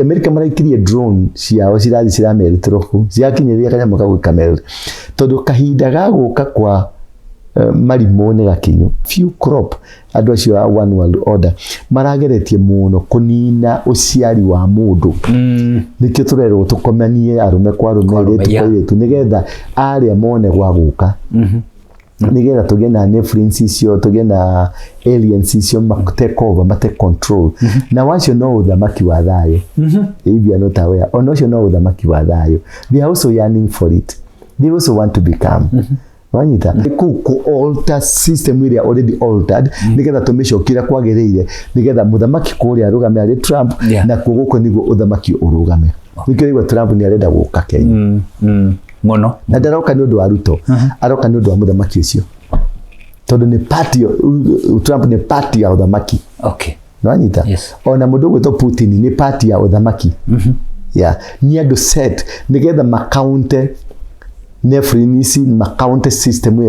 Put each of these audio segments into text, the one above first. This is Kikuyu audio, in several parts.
America maraikirie drone ciao cirathiĩ ciramerutĩrwo kũu, ciakinyĩrĩria kanyamũ kau gĩkamerutĩra, tondũ kahinda ga gũka kwa marimũ nĩ gakinyu. Few crop andũ acio a one world order marageretie mũno kũnina ũciari wa mũndũ. Nĩkĩo tũrerwo tũkomanie arũme kwa arũme, Kwa arũme, airĩtu kwa airĩtu, nĩgetha arĩa mone gwa gũka, nĩgetha tũgĩe na Nephilim icio, tũgĩe na aliens icio ma take over, ma take control. Na wacio no ũthamaki wa thayũ. If you are not aware, ona ũcio no ũthamaki wa thayũ. They are also yearning for it, they also want to become, wanyita kũu kũ alter system ĩrĩa already altered, nĩgetha tũmĩcokie ũrĩa kwagĩrĩire, nĩgetha mũthamaki kũrĩa arũgame arĩ Trump, nakuo gũkũ nĩguo ũthamaki ũrũgame. Nĩkĩo rĩu Trump nĩ arenda gũka Kenya. Mũno. Na ndaroka nĩ ũndũ wa Ruto, aroka nĩ ũndũ wa mũthamaki ũcio, tondũ nĩ party, Trump nĩ party ya ũthamaki. Nĩwanyita? Yes. Ona mũndũ ũgwĩtwo Putin nĩ party ya ũthamaki. Yeah. Nĩ andũ set nĩgetha makaunte Nephilim ici, makaunte system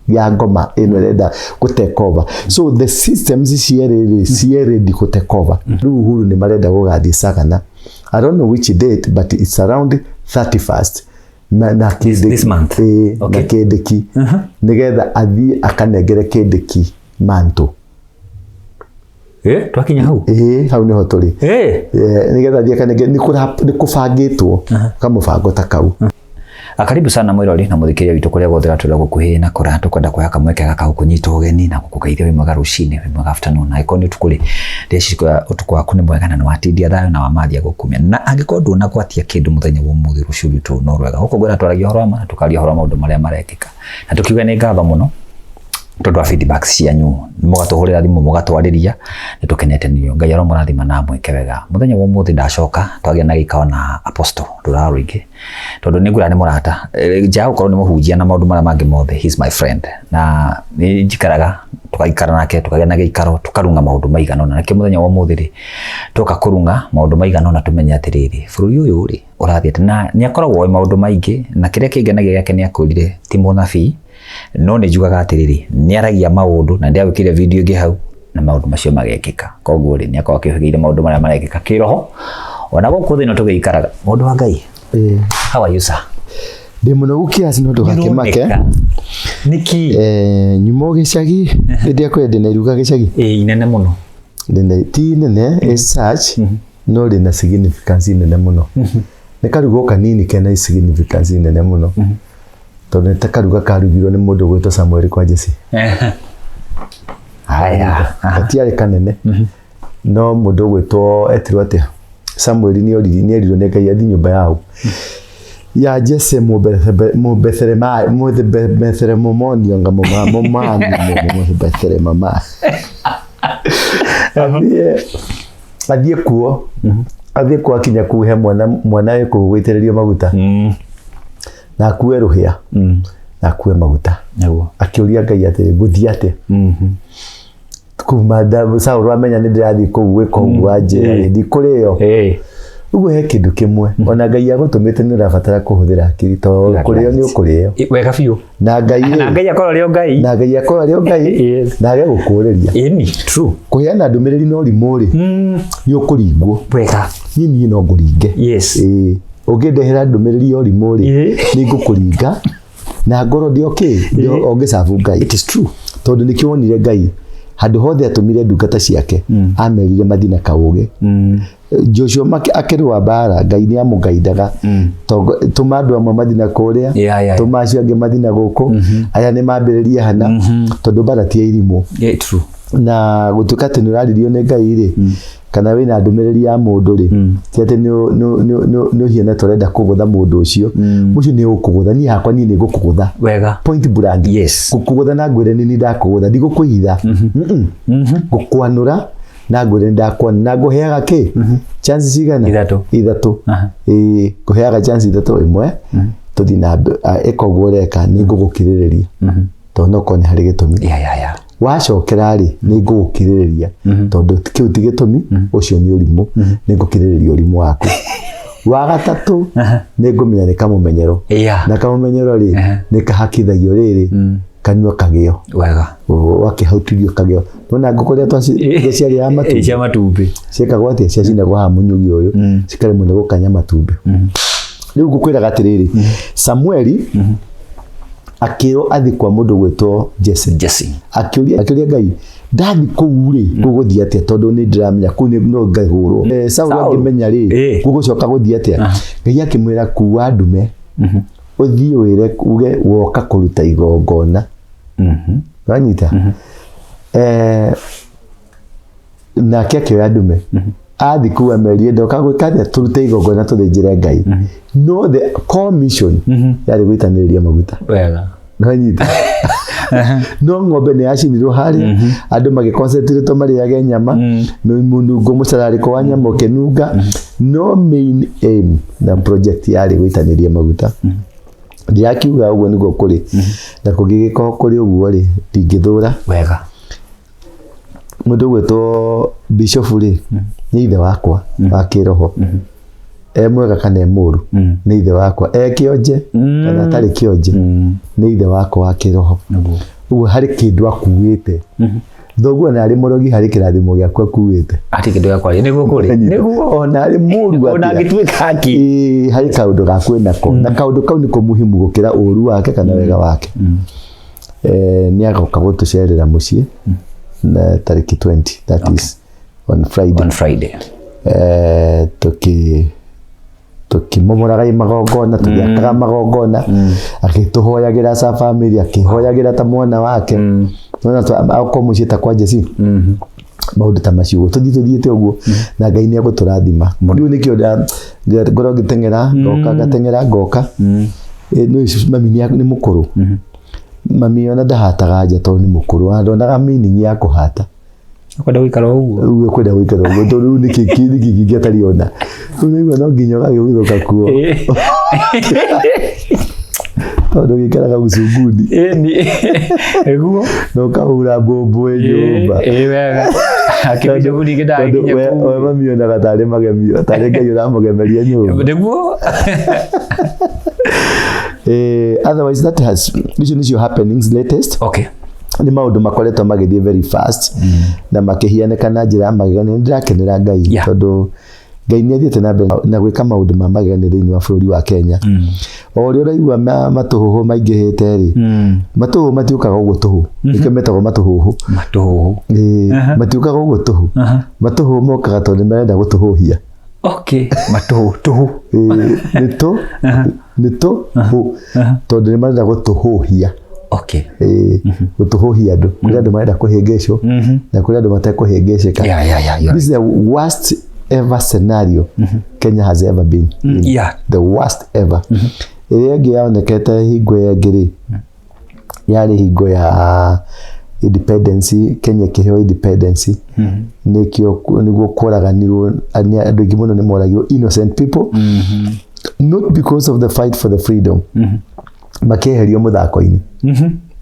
ya ngoma ĩno ĩrenda gũ take over. So the systems cierĩ rĩ, ciĩ ready gũ take over. Rĩu Uhuru nĩ marenda gũgathiĩ Sagana. I don't know which date, but it's around 31st na Kindiki. This month? Ĩĩ, na Kindiki, nĩgetha athiĩ akanengere Kindiki manto. Eh, twakinya hau? Ĩĩ, hau nĩho tũrĩ. Nĩgetha athiĩ akanengere, nĩ kũbangĩtwo kamũbango ta kau. Karibu sana mwirori na muthikĩria witũ kũrĩa guothe ũratũra gũkuhĩ na kũraya. Tũkwenda kuoya kamweke gaka gũkũnyita ũgeni na gũkũgeithia. Wĩ mwega rũcinĩ, wĩ mwega afternoon, na angĩkorwo nĩ ũtukũ rĩ, ndĩreciria ũtukũ waku nĩ mwega na nĩ watindia thayũ na wamathia gũkumia. Na angĩkorwo ndũnagwatia kĩndũ mũthenya wa ũmũthĩ, rũciũ rwitũ no rwega. Gũkũ ngwĩra twaragia ũhoro wa ma na tũkaria ũhoro wa maũndũ marĩa marekĩka, na tũkiuge nĩ ngatho mũno tondũ wa feedbacks cianyu, mũgatũhũrĩra thimũ, mũgatwarĩria, nĩ tũkenete nĩyo. Ngai aromũrathima na amwĩke wega. Mũthenya wa ũmũthĩ ndacoka twagĩa na gĩikaro na Apostle Ndũra Rũingĩ, tondũ nĩ ngwĩra nĩ mũrata. Nja ya gũkorwo nĩ mũhunjia na maũndũ marĩa mangĩ mothe, he is my friend, na nĩ njikaraga tũgaikara nake, tũkagĩa na gĩikaro, tũkarung'a maũndũ maigana ũna. Nakĩo mũthenya wa ũmũthĩ rĩ, twoka kũrung'a maũndũ maigana ũna, tũmenye atĩrĩrĩ, bũrũri ũyũ rĩ ũrathiĩ atĩa. Na nĩ akoragwo oĩ maũndũ maingĩ, na kĩrĩa kĩngenagia gĩake nĩ akwĩrire ti mũnabii, no nĩ njugaga atĩrĩrĩ, nĩ aragia maũndũ na ndĩagwĩkĩire video ĩngĩ hau na maũndũ macio magekĩka. Koguo rĩ, nĩ akoragwo akĩhĩgĩire maũndũ marĩa marekĩka kĩroho ona gũkũ thĩ ĩno tũgĩikaraga. Mũndũ wa Ngai, how are you, sir? Ndĩ mũnogu kiasi, no ndũgakĩmake. Nĩũroneka. Nĩkĩ? Nyuma o gĩcagi, hĩndĩ ĩrĩa ndĩna iruga gĩcagi. Ĩ, inene mũno. Ndĩna, ti nene as such, no rĩna significance nene mũno. Nĩ karugo kanini kena significance nene mũno, tondũ nĩ ta karuga karugirwo nĩ mũndũ ũgwĩtwo Samuel kwa Jesse. Haya. Gatiarĩ kanene, no mũndũ ũgwĩtwo, etirwo atĩa, Samuel, nĩ erirwo nĩ Ngai athiĩ nyũmba yao ya Jesse Mũbetheremomoni, anga momani Mũbetheremama, athiĩ kuo. Akinya kuu he mwana wĩ kũu gũitĩrĩrio maguta, na akue rũhĩa na akue maguta. Akĩũria Ngai atĩrĩ, "Ngũthiĩ atĩa kuma Saũlũ amenya nĩ ndĩrathiĩ kũu gwĩka ũguo, anjĩra rĩ ndikũrĩo?" Ũguo he kĩndũ kĩmwe ona Ngai agũtũmĩte, nĩ ũrabatara kũhũthĩra hakiri, tondũ kũrĩo nĩ ũkũrĩo. Wega biũ. Na Ngai na rĩ, Ngai akorwo arĩ o Ngai. Na Ngai akorwo arĩ o Ngai na age gũkũrĩria. Ĩni, true. Kũheana ndũmĩrĩri no rimũ rĩ, nĩ ũkũringwo. Niĩ no ngũringe. Ĩĩ, ũngĩndehera ndũmĩrĩri ya ũrimũ rĩ, nĩ ngũkũringa na ngorwo ndĩ okay, ndĩ o ngĩcabu Ngai. It is true. Tondũ nĩkĩo wonire Ngai handũ hothe atũmire ndungata ciake, amerire mathiĩ na kaũgĩ. Joshua akĩrũa mbara, Ngai nĩ amũgaindaga. Tũma andũ amwe mathiĩ na kũrĩa, tũma acio angĩ mathiĩ na gũkũ, aya nĩ mambĩrĩrie hana, tondũ mbara ti ya irimũ. Yeah, true. Na gũtuĩka atĩ nĩ ũraririo nĩ Ngai rĩ, kana wĩna ndũmĩrĩri ya mũndũ rĩ, ti atĩ nĩ ũhiana ta ũrenda kũgũtha mũndũ ũcio. Ũcio nĩ ũkũgũtha, niĩ hakwa niĩ nĩ ngũkũgũtha. Point blank. Ngũkũgũtha na ngwĩre nĩ niĩ ndakũgũtha, ndigũkũhitha. Ngũkwanũra na ngwĩre nĩ ndakwanũra, na ngũheaga kĩ chance cigana? Ithatũ. Ithatũ. Ĩĩ, ngũheaga chance ithatũ. Ĩmwe, tũthiĩ na ĩka ũguo ũreka, nĩ ngũgũkirĩrĩria, tondũ no korwo nĩ harĩ gĩtũmi. Wacokera rĩ, nĩ ngũgũkirĩrĩria, tondũ kĩu ti gĩtũmi, ũcio nĩ ũrimũ, nĩ ngũkirĩrĩria ũrimũ waku. Wa gatatũ, nĩ ngũmenya nĩ kamũmenyero. Na kamũmenyero rĩ, nĩ kahakithagio rĩrĩ. Kanua kagĩo. Wega. Wakĩhautirio kagĩo. Nona ngũkũ rĩa twaciarĩaga matumbĩ. Cia matumbĩ. Ciĩkagwo atĩa? Ciacinagwo haha mũnyugĩ ũyũ, cikaremwo nĩ gũkanya matumbĩ. Rĩu ngũkwĩraga atĩrĩrĩ, Samueli akĩrwo athiĩ kwa mũndũ gwĩtwo Jesse. Jesse. Akĩũria Ngai, ndathi kũu rĩ, gũgũthiĩ atĩa? Tondũ nĩ ndĩramenya kũu no ngahũrwo. Saulu Saulu. angĩmenya rĩ, gũgũcoka gũthiĩ atĩa? Ngai akĩmwĩra, kuua ndume, ũthiĩ wĩre uge woka kũruta igongona. Wanyita? Nake akĩoya ndume, athi kũu amerie ndoka gwĩka atĩa? Tũrute igongona tũthĩnjĩre Ngai. No the core mission yarĩ gũitanĩrĩria maguta. Wega. Nĩwanyita? No ng'ombe nĩ yacinirwo harĩa, andũ magĩconcentrate marĩage nyama, mũnungo mũcararĩko wa nyama ũkĩnunga, no main aim na project yarĩ gũitanĩria maguta. Ndirakiuga ũguo nĩguo kũrĩ, na kũngĩgĩkorwo kũrĩ ũguo rĩ, ndingĩthũra. Wega. Mũndũ ũgwĩtwo bishop rĩ, nĩ ithe wakwa wa kĩroho. E mwega kana e mũru, nĩ ithe wakwa. E kĩonje kana atarĩ kĩonje, nĩ ithe wakwa wa kĩroho. Nĩguo. Ũguo harĩ kĩndũ akuĩte. Thoguo ona arĩ mũrogi, harĩ kĩrathimo gĩaku akuĩte. Ati kĩndũ gĩa kwaria nĩguo kũrĩ. Nĩguo. Ona arĩ mũru Ona atĩa. angĩtuĩka aki. Ĩĩ, harĩ kaũndũ gaku nako, na kaũndũ kau nĩko muhimu gũkĩra ũru wake kana wega wake. Nĩ agoka gũtũcerera mũciĩ na tarĩki 20, that is on Friday. On Friday. Tukimomoraga magongona, tũgĩakaga magongona, agĩtũhoyagĩra as a family, akĩhoyagĩra ta mwana wake. Nona akorwo mũciĩ ta kwa Jesse, maũndũ ta macio ũguo tũthiĩ tũthiĩte ũguo, na Ngai nĩ egũtũrathima. Rĩu nĩkĩo ngorwo ngĩteng'era ngoka, ngateng'era ngoka. Nĩ mami nĩ mũkũrũ. Mami ona ndahataga nja tondũ nĩ mũkũrũ, ona ndonaga meaning ya kũhata. Kwenda gũikara ũguo. Rĩu kwenda gũikara ũguo, tondũ rĩu nĩkĩ kĩngĩ atarĩ ona. Rĩu nĩguo no nginya ũgagĩgũthũka kuo, tondũ gĩikaraga ucunguni. Ĩni. Nĩguo. Na ũkahura mbũmbũĩ nyũmba. Ĩĩ wega. Akĩbishopu ningĩ Tondũ ndagĩkinya kũu. we mami onaga tarĩ magemio, tarĩ Ngai ũramũgemeria nyũmba. Nĩguo. Otherwise that has, icio nĩcio happenings latest. Okay. Nĩ maũndũ makoretwo magĩthiĩ very fast na makĩhianĩka na njĩra ya magegania. Nĩ ndĩrakenera Ngai, tondũ Ngai nĩ athiĩte na mbere na gwĩka maũndũ ma magegania thĩinĩ wa bũrũri wa Kenya. O ũrĩa ũraigua matũhũhũ maingĩhĩte rĩ, matũhũhũ matiũkaga ũguo tũhũ, nĩkĩo metagwo matũhũhũ. Matũhũhũ. Ĩĩ, matiũkaga ũguo tũhũ. Matũhũhũ mokaga tondũ nĩ marenda gũtũhũhia. Okay. Matũhũ tũhũ. Ĩĩ, nĩ tũ nĩ tũhũ, tondũ nĩ marenda gũtũhũhia. Okay. Ĩĩ, gũtũhũhia andũ. Kũrĩ andũ marenda kũhĩngĩcwo na kũrĩ andũ matekũhĩngĩcĩka. Yeah. This is the worst ever scenario Kenya has ever been in. The worst ever. Ĩrĩa ĩngĩ yaonekete hingo ĩyo ĩngĩ rĩ, yarĩ hingo ya independence, Kenya ĩkĩheo independence, nĩkĩo nĩguo kworaganirwo nĩ andũ aingĩ mũno, nĩ moragirwo innocent people, not because of the fight for the freedom, makĩeherio mũthako-inĩ.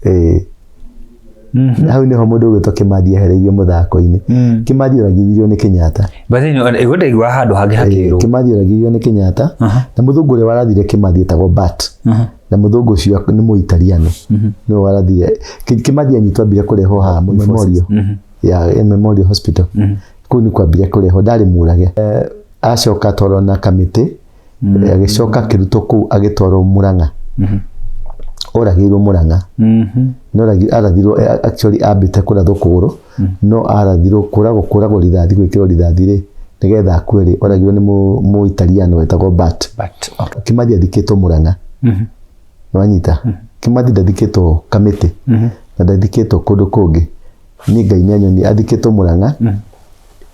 Ĩĩ. Hau nĩho mũndũ ũgwĩtwo Kĩmathi ehereirio mũthako-inĩ. Kĩmathi oragithirio nĩ Kenyatta. But then ĩguo ndaigua handũ hangĩ hakĩrwo. Kĩmathi oragithirio nĩ Kenyatta, na mũthũngũ ũrĩa warathire Kĩmathi etagwo Bat, na mũthũngũ ũcio nĩ Mũitaliano, nĩwe warathire Kĩmathi. Anyitwo ambire kũrehwo haha Memorial, ya Memorial Hospital, kũu nĩ kwambire kũrehwo, ndarĩ mũrage. Acoka atwarwo na kamĩtĩ, agĩcoka akĩrutwo kũu agĩtwarwo Murang'a. Oragĩirwo Murang'a. No arathirwo, actually ambĩte kũrathwo kũgũrũ, no arathirwo kũragwo rithathi, gwĩkĩrwo rithathi rĩ nĩgetha akue rĩ, oragirwo nĩ Mũitaliano wetagwo Bat. But okay. Kĩmathi athikĩtwo Murang'a. Wanyita? Kĩmathi ndathikĩtwo Kamĩtĩ na ndathikĩtwo kũndũ kũngĩ. Niĩ Ngai nĩ anyonie athikĩtwo Murang'a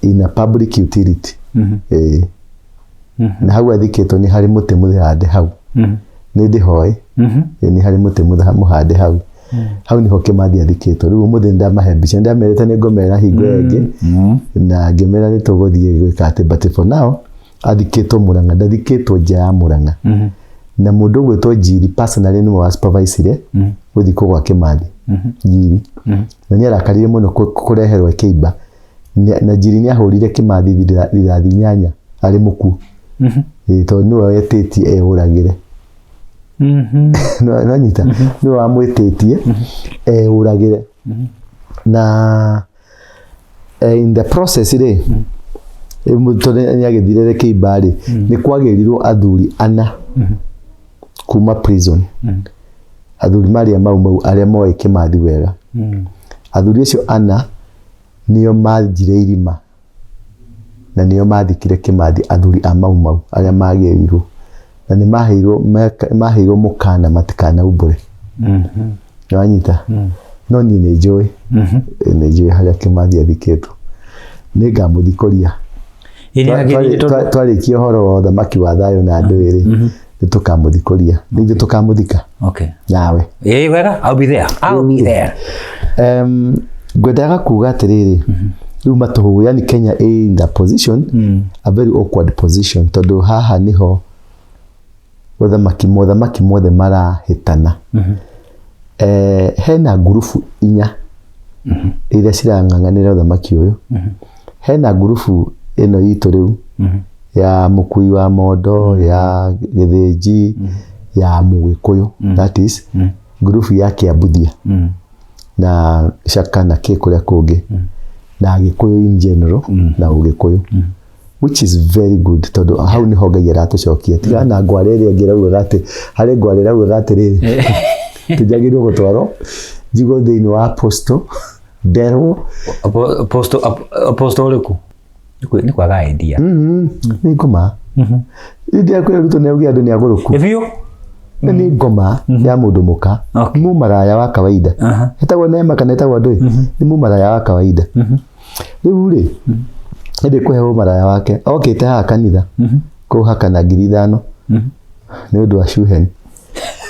in a public utility. Ĩĩ. Na hau athikĩtwo nĩ harĩ mũtĩ mũhande hau. Nĩ ndĩhoĩ. Ĩĩ, nĩ harĩ mũtĩ mũhande hau. Hau nĩho Kĩmathi athikĩtwo. Rĩu ũmũthĩ nĩndamahe mbica, nĩndamerĩte nĩngũmera hingo ĩyo ĩngĩ, na ngĩmera nĩ tũgũthiĩ gwĩka atĩ, but for now athikĩtwo Murang'a, ndathikĩtwo nja ya Murang'a. Na mũndũ ũgwĩtwo Njiri personally nĩwe wa supervisire gũthikwo gwa Kĩmathi. Njiri. Na nĩ arakarire mũno kũreherwo kĩimba. Na Njiri nĩ ahũrire Kĩmathi rithathi 8 arĩ mũkuũ. Ĩĩ, tondũ nĩwe wetĩtie eyũragĩre. Nanyita nĩwe wamwĩtĩtie eũragĩre na in the process rĩ, tondũ nĩ agĩthire kĩimba rĩ, nĩ kwagĩrirwo athuri ana kuma prison, athuri marĩa mau mau arĩa moĩ Kĩmathi wega. Athuri acio ana nĩo manjire irima na nĩo mathikire Kĩmathi, athuri a Mau Mau arĩa magĩrirwo na nĩ maheirwo mũkana matikanaumbũre. Nĩwanyita? No niĩ nĩ njũĩ, nĩ njũĩ harĩa Kĩmathi athikĩtwo, nĩ ngamũthikũria. Ĩ nĩ agĩrĩire tondũ Twarĩkia ũhoro wa ũthamaki wa thayũ na ndũĩ rĩ, nĩ tũkamũthikũria, nĩ ithuĩ tũkamũthika nawe. Ĩ wega, I'll be there. I'll be there. Ngwendaga kuga atĩrĩrĩ, rĩu matũhũgũ, yani Kenya ĩ in the position, a very awkward position, tondũ haha nĩho ũthamaki mothamaki mothe marahĩtana. Hena ngurubu inya iria cirang'ang'anĩra ũthamaki ũyũ. Hena ngurubu ĩno itũ rĩu ya mũkui wa mondo, ya gĩthĩnji, ya mũgĩkũyũ, that is ngurubu ya Kĩambuthia na Caka na kĩ kũrĩa kũngĩ na Gĩkũyũ in general na Ũgĩkũyũ, which is very good, tondũ hau nĩho Ngai aratũcokia. Tiga na ngware ĩrĩa ĩngĩ ĩraugaga atĩ harĩ ngware ĩraugaga atĩrĩrĩ, tũnjagĩrĩirwo gũtwarwo njigwo thĩinĩ wa apostle nderwo. Apostle ũrĩkũ? Nĩ kwaga idea. Nĩ ngoma. Ndiakwĩra Ruto nĩ augire andũ nĩ agũrũku. Biũ. Nĩ ngoma ya mũndũ mũka mũmaraya wa kawaida. Etagwo Neema kana etagwo ndũĩ, nĩ mũmaraya wa kawaida. Rĩu rĩ, nĩ kũhe ũmaraya wake okĩte haha kanitha kũhaka na 5,000 nĩ ũndũ wa shuhen.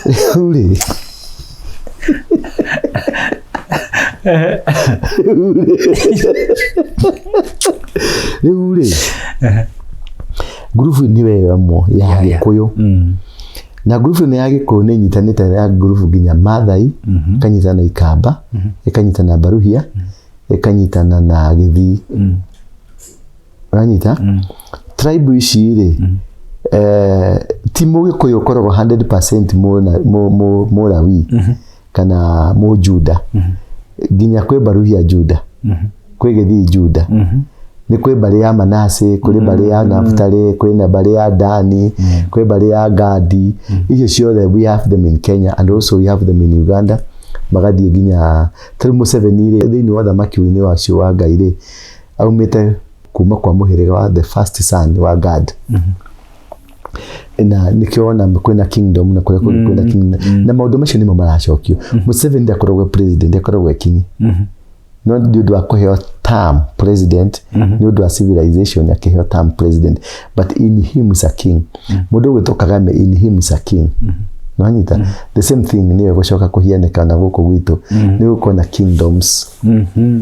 Rĩu rĩ, rĩu rĩ, ngurubu nĩyo ĩyo ĩmwe ya Gĩkũyũ, na ngurubu ĩno ya Gĩkũyũ nĩ ĩnyitanĩte na ngurubu nginya Maathai, ĩkanyitana na Ikamba, ĩkanyitana na Baruhia, ĩkanyitana na Gĩthii. Ũranyita? Tribe ici rĩ, ti Mũgĩkũyũ ũkoragwo 100% Mũlawi kana Mũjuda. Nginya kwĩ Baruhia Juda, kwĩ Gĩthii Juda, nĩ kwĩ mbarĩ ya Manase, kũrĩ mbarĩ ya Naftali, kwĩ na mbarĩ ya Dani, kwĩ mbarĩ ya Gadi. Icio ciothe we have them in Kenya and also we have them in Uganda. Magathiĩ nginya tarĩu Museveni rĩ, thĩinĩ wa ũthamaki-inĩ wacio wa Ngai rĩ, aumĩte kuma kwa mũhĩrĩga wa the first son wa Gad, na nĩkĩo wona kwĩna kingdom na kũrĩa kũngĩ kwĩna kingdom, na maũndũ macio nĩmo maracokio. Museveni ndakoragwo e president, akoragwo e king, no nĩ ũndũ wa kũheo term president, nĩ ũndũ wa civilization akĩheo term president, but in him is a king. Mũndũ ũgwĩtwo Kagame, in him is a king. Nĩwanyita? The same thing nĩyo ĩgũcoka kũhianĩka na gũkũ gwitũ, nĩ gũkorwo na kingdoms.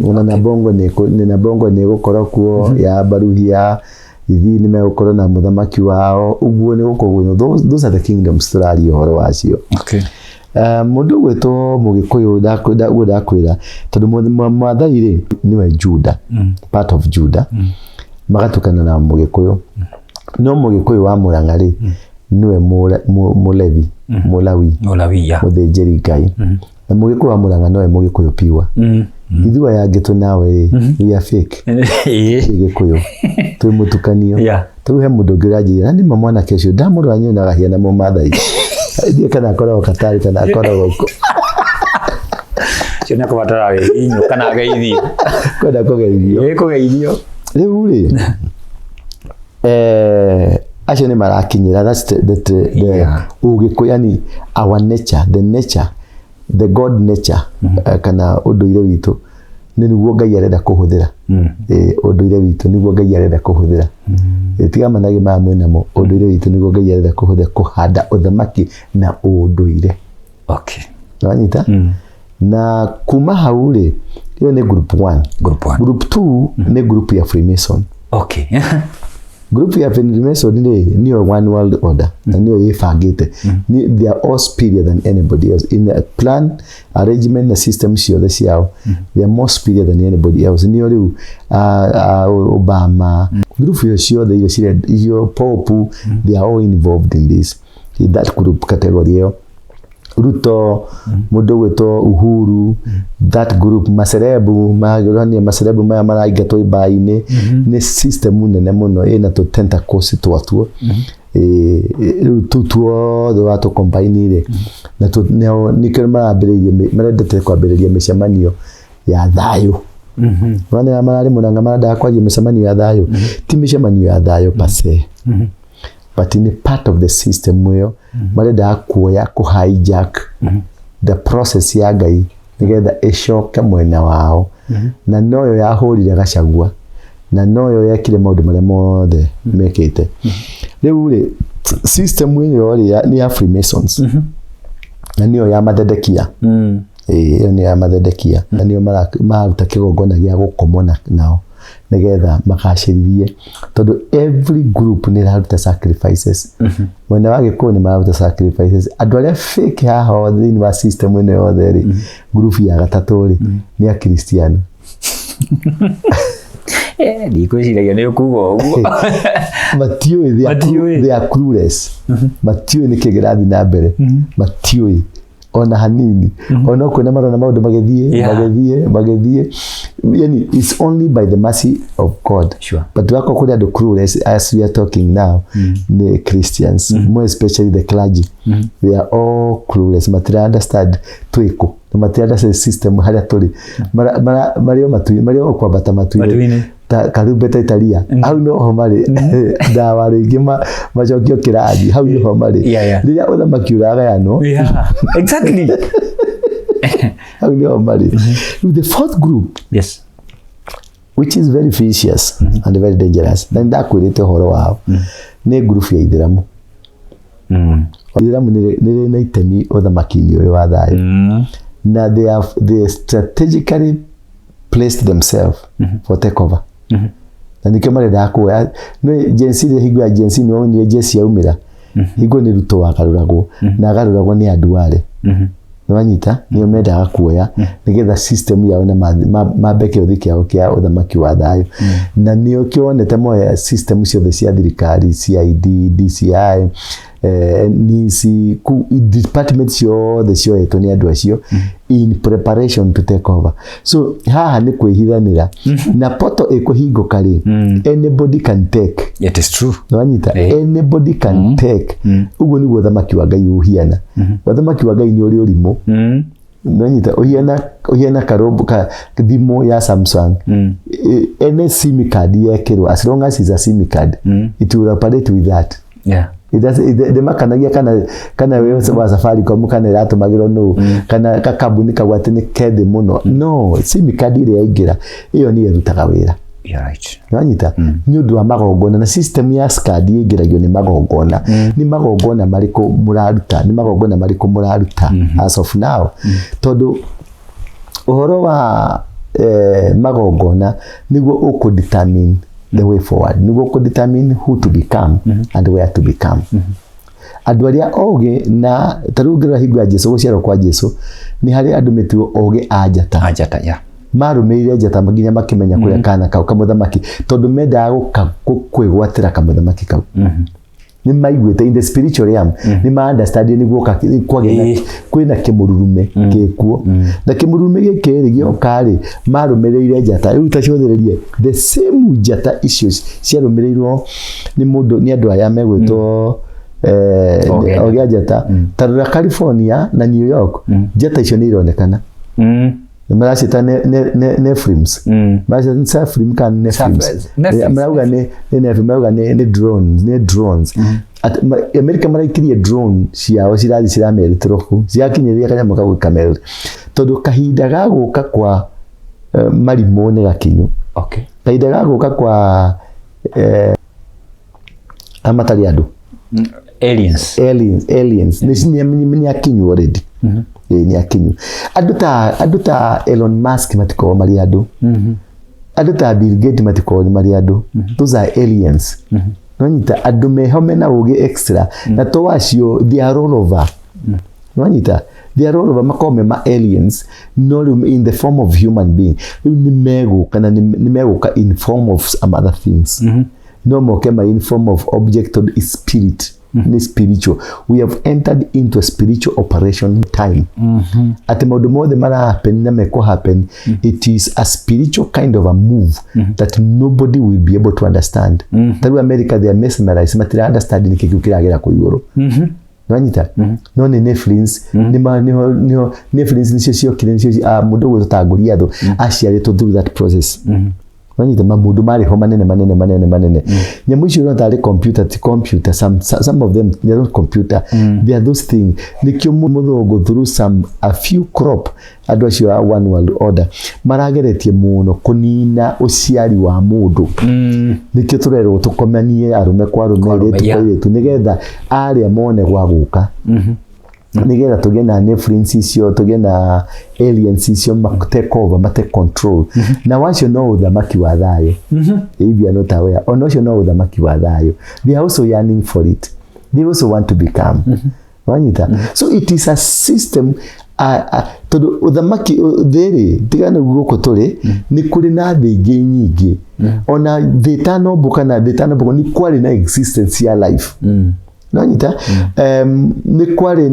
Ona na bongo nĩ na bongo nĩ ĩgũkorwo kuo ya Baruhia, Ithii nĩ megũkorwo na mũthamaki wao, ũguo nĩ gũkorwo. Those are the kingdoms tũraria ũhoro wacio. Mũndũ ũgwĩtwo Mũgĩkũyũ, ũguo ndakwĩra, tondũ Maathai rĩ, nĩwe Juda, part of Juda, magatukana na Mũgĩkũyũ, no Mũgĩkũyũ wa Mũrang'a rĩ, nĩwe Mũlevi, Mũlawi. Mũlawi ya. Mũthĩnjĩri Ngai. Na Mũgĩkũyũ wa Mũrang'a nowe Mũgĩkũyũ piwa. Ithuĩ aya angĩ twĩ nawe rĩ, we are fake. Twĩ Gĩkũyũ twĩ mũtukanio. Tarĩu he mũndũ ũngĩ ũranjĩra, na nĩma mwanake ũcio ndamũrora nyonaga hiana Mũmathai, ndiĩ kana akoragwo Katari kana akoragwo kũ. Ũcio nĩ akũbatara gĩthinyo kana geithio. Kwenda kũgeithio. Ĩ kũgeithio. Rĩu rĩ, acio nĩ marakinyĩra, that's the Ũgĩkũyũ, yani our nature, the nature, the God nature, kana ũndũire witũ nĩ nĩguo Ngai arenda kũhũthĩra. Ũndũire witũ nĩguo Ngai arenda kũhũthĩra. Tiga managĩ maya mwĩnamo, ũndũire witũ nĩguo Ngai arenda kũhũthĩra kũhanda ũthamaki na ũndũire. Wanyita? Na kuma hau rĩ, ĩyo nĩ group 1. Group 1. Group 2 nĩ group ya Freemason. Group ya Freemason rĩ, nĩyo one world order na nĩyo ĩbangĩte. They are all superior than anybody else in a plan, arrangement na system ciothe ciao. They are more superior than anybody else. Nĩyo rĩu Obama, group icio ciothe iria icio Pope, they are all involved in this. In that group, category ĩyo, Ruto, mũndũ ũgwĩtwo Uhuru, that group, macerebu magĩrania, macerebu maya maraingatwo ibai-inĩ, nĩ system nene mũno ĩna tũ tentacles twatuo. Rĩu tũu tuothe watũ combine rĩ, na nĩo nĩkĩo marambĩrĩirie, marendete kwambĩrĩria mĩcemanio ya thayũ. Wana mararĩ Mũrang'a marendaga kwaria mĩcemanio ya thayũ. Ti mĩcemanio ya thayũ per se, but nĩ part of the system ĩyo marendaga kuoya, kũ hijack the process ya Ngai nĩgetha ĩcoke mwena wao, na noyo yahũrire Gachagua na noyo yekire maũndũ marĩa mothe mekĩte. Rĩu rĩ, system ĩyo rĩ, nĩ ya Freemasons na nĩyo ya mathedekia. Ĩĩ, ĩyo nĩ ya mathedekia na nĩo mararuta kĩgongona gĩa gũkomwo nao nĩgetha magacĩrithie, tondũ every group nĩ ĩraruta sacrifices. Mwena wa Gĩkũyũ nĩ mararuta sacrifices. Andũ arĩa fake haha thĩinĩ wa system ĩno yothe rĩ, group ya gatatũ rĩ, nĩ Akristiano. Ndikwĩciragia nĩ ũkuga ũguo. Matiũĩ, they are Matiũĩ. They are clueless. Matiũĩ nĩkĩ kĩrathiĩ na mbere, matiũĩ ona hanini, ona kwĩna marona maũndũ magĩthiĩ magĩthiĩ magĩthiĩ, yani it's only by the mercy of God. But wako kũrĩ andũ clueless as we are talking now nĩ Christians, more especially the clergy. They are all clueless, matira understand twĩkũ na matira understand system harĩa tũrĩ. Marĩ o matu, marĩ o kwambata matu-inĩ Matu-inĩ. Ta karumbeta itaria hau noho marĩ, ndawa rĩngĩ macokio kĩrathi, hau nĩho marĩ rĩrĩa ũthamaki ũragayanwo. Hau nĩho marĩ. Rĩu the fourth group, which is very vicious and very dangerous, na nĩndakwĩrĩte ũhoro wao, nĩ group ya Ithĩramu. Ithĩramu nĩ rĩ na itemi ũthamaki-inĩ ũyũ wa thayũ, na they strategically placed themselves for takeover, na nĩkĩo marendaga kuoya nĩ Gen Z rĩ. Hingo ya Gen Z nĩ wonire Gen Z yaumĩra, hingo nĩ Ruto wagarũragwo na agarũragwo nĩ andũ arĩ nĩwanyita, nĩo mendaga kuoya nĩgetha system yao na mambe kĩũthi kĩao kĩa ũthamaki wa thayũ, na nĩo kĩonete moya system ciothe cia thirikari, CID, DCI, NIS, department ciothe cioetwo nĩ andũ acio in preparation to take over. So haha nĩ kwĩhithanĩra na poto ĩkũhingũka rĩ, anybody can take. It is true. Nĩwanyita? Anybody can take. Ũguo nĩguo ũthamaki wa Ngai ũhiana. Ũthamaki wa Ngai nĩ ũrĩ ũrimũ. Nĩwanyita? Ũhiana karũmbũ ka thimũ ya Samsung. Any SIM card yekĩrwo, as long as it's a SIM card, it will operate with that. Ndĩmakanagia kana wĩ wa Safaricom, kana ĩratũmagĩrwo nũ, kana kakambuni kau atĩ nĩ kethĩ mũno. No SIM card ĩrĩa yaingĩra, ĩyo nĩyo ĩrutaga wĩra. You're right. Nĩwanyita? Nĩ ũndũ wa magongona na system ya scad ĩingĩragio nĩ magongona. Nĩ magongona marĩkũ mũraruta? Nĩ magongona marĩkũ mũraruta as of now? Tondũ ũhoro wa magongona nĩguo ũkũ determine the way forward, nĩguo ũkũ determine who to become and where to become. Andũ arĩa ogĩ, na ta rĩu ũngĩrora hingo ya Jesu, gũciarwo kwa Jesu, nĩ harĩ andũ metirwo ogĩ a njata. Ajata, yeah. Marũmĩrĩire njata nginya makĩmenya kũrĩa kana kau kamũthamaki, tondũ mendaga gũka kwĩgwatĩra kamũthamaki kau. Nĩ maiguĩte in the spiritual realm, nĩ ma understand nĩguo kwagĩa na kwĩna kĩmũrurume gĩkuo, na kĩmũrurume gĩkĩ rĩ, gĩoka rĩ, marũmĩrĩire njata. Rĩu ta cũthĩrĩrie the same njata icio ciarũmĩrĩirwo nĩ mũndũ, nĩ andũ aya megwĩtwo Ogĩ a ogĩ a njata. Ta rora California na New York, njata icio nĩ ironekana. Maracita Nephilims. Maracita nĩ Nephilim kana Nephilims? Nephims. Marauga nĩ Nephilim, marauga nĩ drones, nĩ drones. America maraikirie drone ciao cirathiĩ ciramerutĩrwo kũu, ciakinyĩria kanyamũ kau kamerute, tondũ kahinda ga gũka kwa marimũ nĩ gakinyu. Kahinda ga gũka kwa matarĩ andũ. Aliens. Aliens, aliens nĩ akinyu already. Ĩĩ, nĩ akinyu. Andũ ta Elon Musk matikoragwo marĩ andũ, andũ ta Bill Gates matikoragwo marĩ andũ. Those are aliens. Nĩwanyita? Andũ meho mena ũgĩ extra, na to acio, they are all over. Nĩwanyita? They are all over, makoragwo me ma aliens, no rĩu in the form of human being. Rĩu nĩ megũka, na nĩ megũka in form of some other things. No moke ma in form of object or spirit. Nĩ spiritual. We have entered into a spiritual operation time, atĩ maũndũ mothe mara happen na mekũ happen, it is a spiritual kind of a move that nobody will be able to understand. Ta rĩu America, they are mesmerized, matira understand nĩkĩ kĩu kĩragera kũ igũrũ. Nwanyita? No nĩ Nephilims, nĩma nĩho nĩho Nephilims nĩcio ciokire, nĩcio mũndũ ũgwĩtwo ta Goliath aciarĩtwo through that process. Nwanyita? Mamũndũ marĩ ho manene manene manene manene. Nyamũ icio ũrona tarĩ computer, ti computer. Some of them, they are not computer, they are those things. Nĩkĩo mũthũngũ through some a few crop, andũ acio a one world order marageretie mũno kũnina ũciari wa mũndũ. Nĩkĩo tũrerwo tũkomanie arũme kwa arũme, Kwa arũme, airĩtu kwa airĩtu, nĩgetha arĩa mone gwa gũka, nĩgetha tũgĩe na Nephilims icio, tũgĩe na aliens icio, ma take over, ma take control. Na wacio no ũthamaki wa thayũ. If you are not aware, ona ũcio no ũthamaki wa thayũ. They are also yearning for it, they also want to become. Wanyita? So it is a system, tondũ ũthamaki thĩ rĩ, tiga nĩ gũkũ tũrĩ, nĩ kũrĩ na thĩ ingĩ nyingĩ. Ona thĩ ĩtanombũka na thĩ ĩtanombũka, nĩ kwarĩ na existence ya life. Nonyita? Nĩ kwarĩ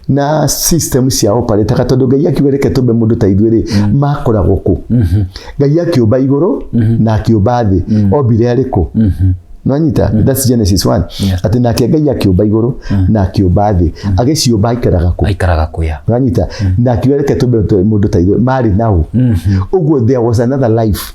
na system cia operataga, tondũ Ngai akiuga, "Reke tũmbe mũndũ ta ithuĩ" rĩ, makoragwo kũ? Ngai akĩũmba igũrũ na akĩũmba thĩ, ombire arĩ kũ? Nonyita? That's Genesis 1. Atĩ nake Ngai akĩũmba igũrũ na akĩũmba thĩ, agĩciũmba aikaraga kũ? Aikaraga kũya. Nonyita? Na akiuga, "Reke tũmbe mũndũ ta ithuĩ," marĩ nao ũguo. There was another life.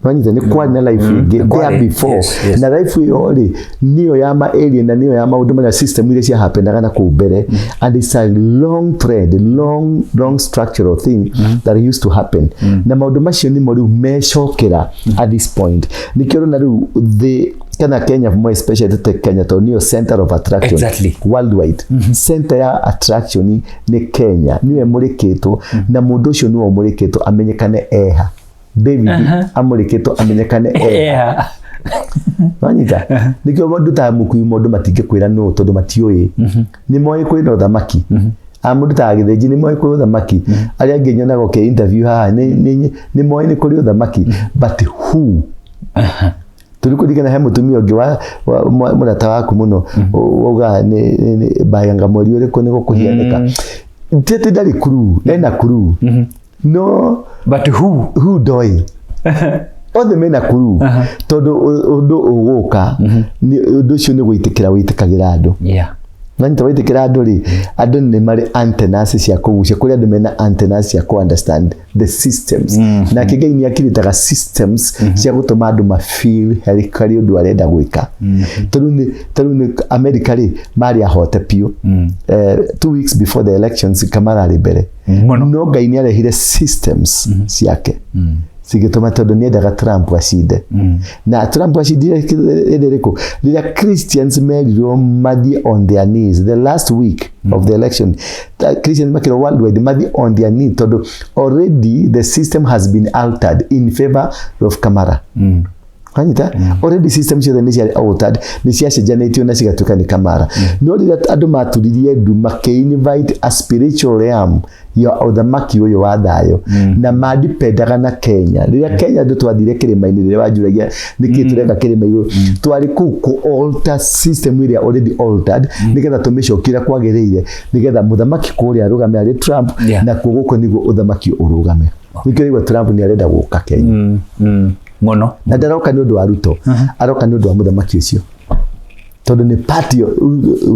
Wanyita? Nĩ kwarĩ na life ĩngĩ there Kwarĩ, before. Na life ĩyo rĩ, nĩyo ya ma alien na nĩyo ya maũndũ marĩa, system iria cia happenaga na kũu mbere. And it's a long thread, long long structural thing that used to happen. Na maũndũ macio nĩmo rĩu mecokera at this point. Nĩkĩo ũrona rĩu thĩ kana Kenya, more especially tũte Kenya, tondũ nĩyo center of attraction worldwide. Center ya attraction nĩ Kenya, nĩwe mũrĩkĩtwo na mũndũ ũcio nĩwe ũmũrĩkĩtwo amenyekane eha. David amũrĩkĩtwo amenyekane eha. Wanyita? Nĩkĩo mũndũ ta mũkui, mũndũ matingĩkwĩra nũ, tondũ matiũĩ. Nĩ moĩ kwĩna ũthamaki. A mũndũ ta Gĩthĩnji nĩ moĩ kwĩ ũthamaki. Arĩa angĩ nyonaga ũkĩ interview haha nĩ moĩ nĩ kũrĩ ũthamaki, but who? Tũrĩ kũringana he mũtumia ũngĩ wa mũrata waku mũno waugaga nĩ bayanga mweri ũrĩkũ nĩ gũkũhianĩka. Ti atĩ ndarĩ clue, ena clue, no But who? Who? Ndoĩ. Othe mena clue, tondũ ũndũ ũgũka nĩ ũndũ ũcio nĩ gwĩtĩkĩra wĩtĩkagĩra andũ. Nanyita? Wĩtĩkĩra andũ rĩ, andũ nĩ marĩ antennas cia kũgucia. Kũrĩ andũ mena antennas cia kũ understand the systems. Nake Ngai nĩ akirĩtaga systems cia gũtũma andũ ma feel harĩ harĩ ũndũ arenda gwĩka. Tarĩu nĩ America rĩ, marĩ ahote biũ. 2 weeks before the elections, Kamala arĩ mbere. Mũno. No Ngai nĩ arehire systems ciake cigĩtũma, tondũ nĩendaga Trump acinde. Na Trump acindire hĩndĩ ĩrĩkũ? Rĩrĩa Christians merirwo mathiĩ on their knees the last week of the election. Christians makĩrwo worldwide mathiĩ on their knees, tondũ already the system has been altered in favor of Kamala. Wanyita? Already system ciothe nĩ ciarĩ altered, nĩ ciacenjanĩtio na cigatuĩka nĩ Kamala. No rĩrĩa andũ maturirie ndu makĩ-invite a spiritual realm ya ũthamaki ũyũ wa thayũ na mandipendaga na Kenya. Rĩrĩa Kenya andũ twathire kĩrĩma-inĩ, rĩrĩa wanjũragia nĩkĩ tũreka kĩrĩma igũrũ, twarĩ kũu kũ alter system ĩrĩa already altered, nĩgetha tũmĩcokie ũrĩa kwagĩrĩire, nĩgetha mũthamaki kũrĩa arũgame arĩ Trump, nakuo gũkũ nĩguo ũthamaki ũrũgame. Nĩkĩo rĩu Trump nĩ arenda gũka Kenya. Mũno. Na ndaroka nĩ ũndũ wa Ruto, aroka nĩ ũndũ wa mũthamaki ũcio, tondũ nĩ party,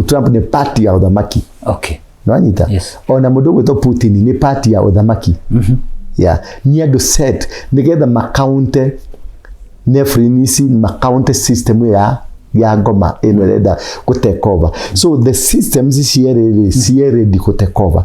Trump nĩ party ya ũthamaki. Nĩwanyita? Yes. Ona mũndũ ũgwĩtwo Putin nĩ party ya ũthamaki. Yeah, nĩ andũ set nĩgetha makaunte Nephilim ici, makaunte system ya ngoma ĩno ĩrenda gũ take over. So the systems cierĩ rĩ, ciĩ ready gũ take over.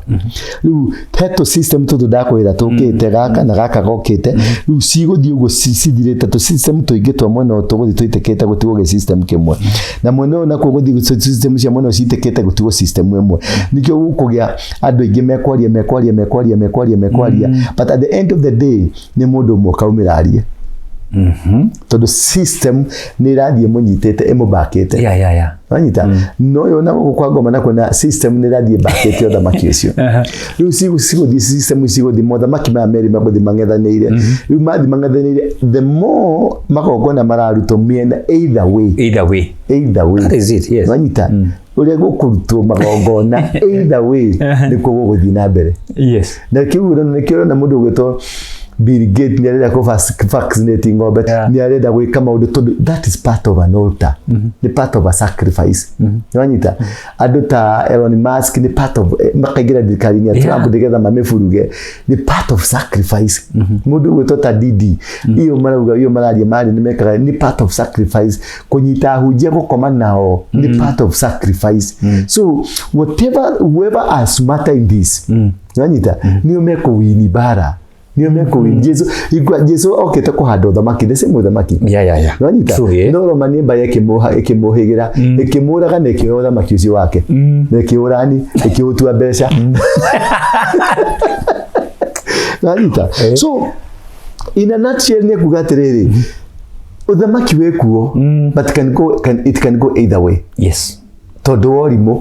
Rĩu he tũ system tũtũ ndakwĩra tũkĩte, gaka na gaka gokĩte. Rĩu cigũthiĩ ũguo cithirĩte tũ system tũingĩ twa mwena ũyũ tũgũthiĩ tũitĩkĩte, gũtigwo gĩ system kĩmwe, na mwena ũyũ nakuo gũthiĩ system cia mwena ũyũ citĩkĩte, gũtigwo system ĩmwe. Nĩkĩo gũkũgĩa andũ aingĩ mekwaria, mekwaria, mekwaria, mekwaria, mekwaria, but at the end of the day nĩ mũndũ ũmwe ũkaumĩra arie. Tondũ system nĩ ĩrathiĩ ĩmũnyitĩte, ĩmũbakĩte. Wanyita? No ũyũ na gũkũ kwa ngoma nakuo na system nĩ ĩrathiĩ ĩbakĩte ũthamaki ũcio. Rĩu cigũthiĩ, system cigũthiĩ, mothamaki maya merĩ megũthiĩ mang'ethanĩire. Rĩu mathiĩ mang'ethanĩire, the more magongona mararutwo mĩena, either way. Either way. Either way. That is it, yes. Wanyita? Ũrĩa gũkũrutwo magongona either way, nĩkuo gũgũthiĩ na mbere. Na kĩu nĩkĩo ũrona mũndũ ũgwĩtwo Bill Gates nĩ arenda kũ vaccinate ng'ombe, nĩ arenda gwĩka maũndũ, tondũ that is part of an altar, nĩ part of a sacrifice. Nĩwanyita? Andũ ta Elon Musk nĩ part of makaingĩra thirikari-inĩ ya Trump nĩgetha mamĩburuge, nĩ part of sacrifice. Mũndũ ũgwĩtwo ta Didi, iyo marauga, iyo mararia marĩ nĩ mekaga, nĩ part of sacrifice. Kũnyita ahunjia, gũkoma nao, nĩ part of sacrifice. So whatever, whoever are smarter in this, nĩwanyita, nĩo mekũwini bara, nĩo mekũwini. Jesu igua Jesu okĩte kũhanda ũthamaki, the same ũthamaki. Nĩwanyita? True, yeah. No Roma nĩ mbarĩ ĩkĩmũhĩgĩra, ĩkĩmũraga na ĩkĩoya ũthamaki ũcio wake na ĩkĩũrani, ĩkĩũtua mbeca. Nĩwanyita? So in a nutshell, nĩ kuga atĩrĩrĩ, ũthamaki wĩ kuo, but it can go either way, tondũ wa ũrimũ.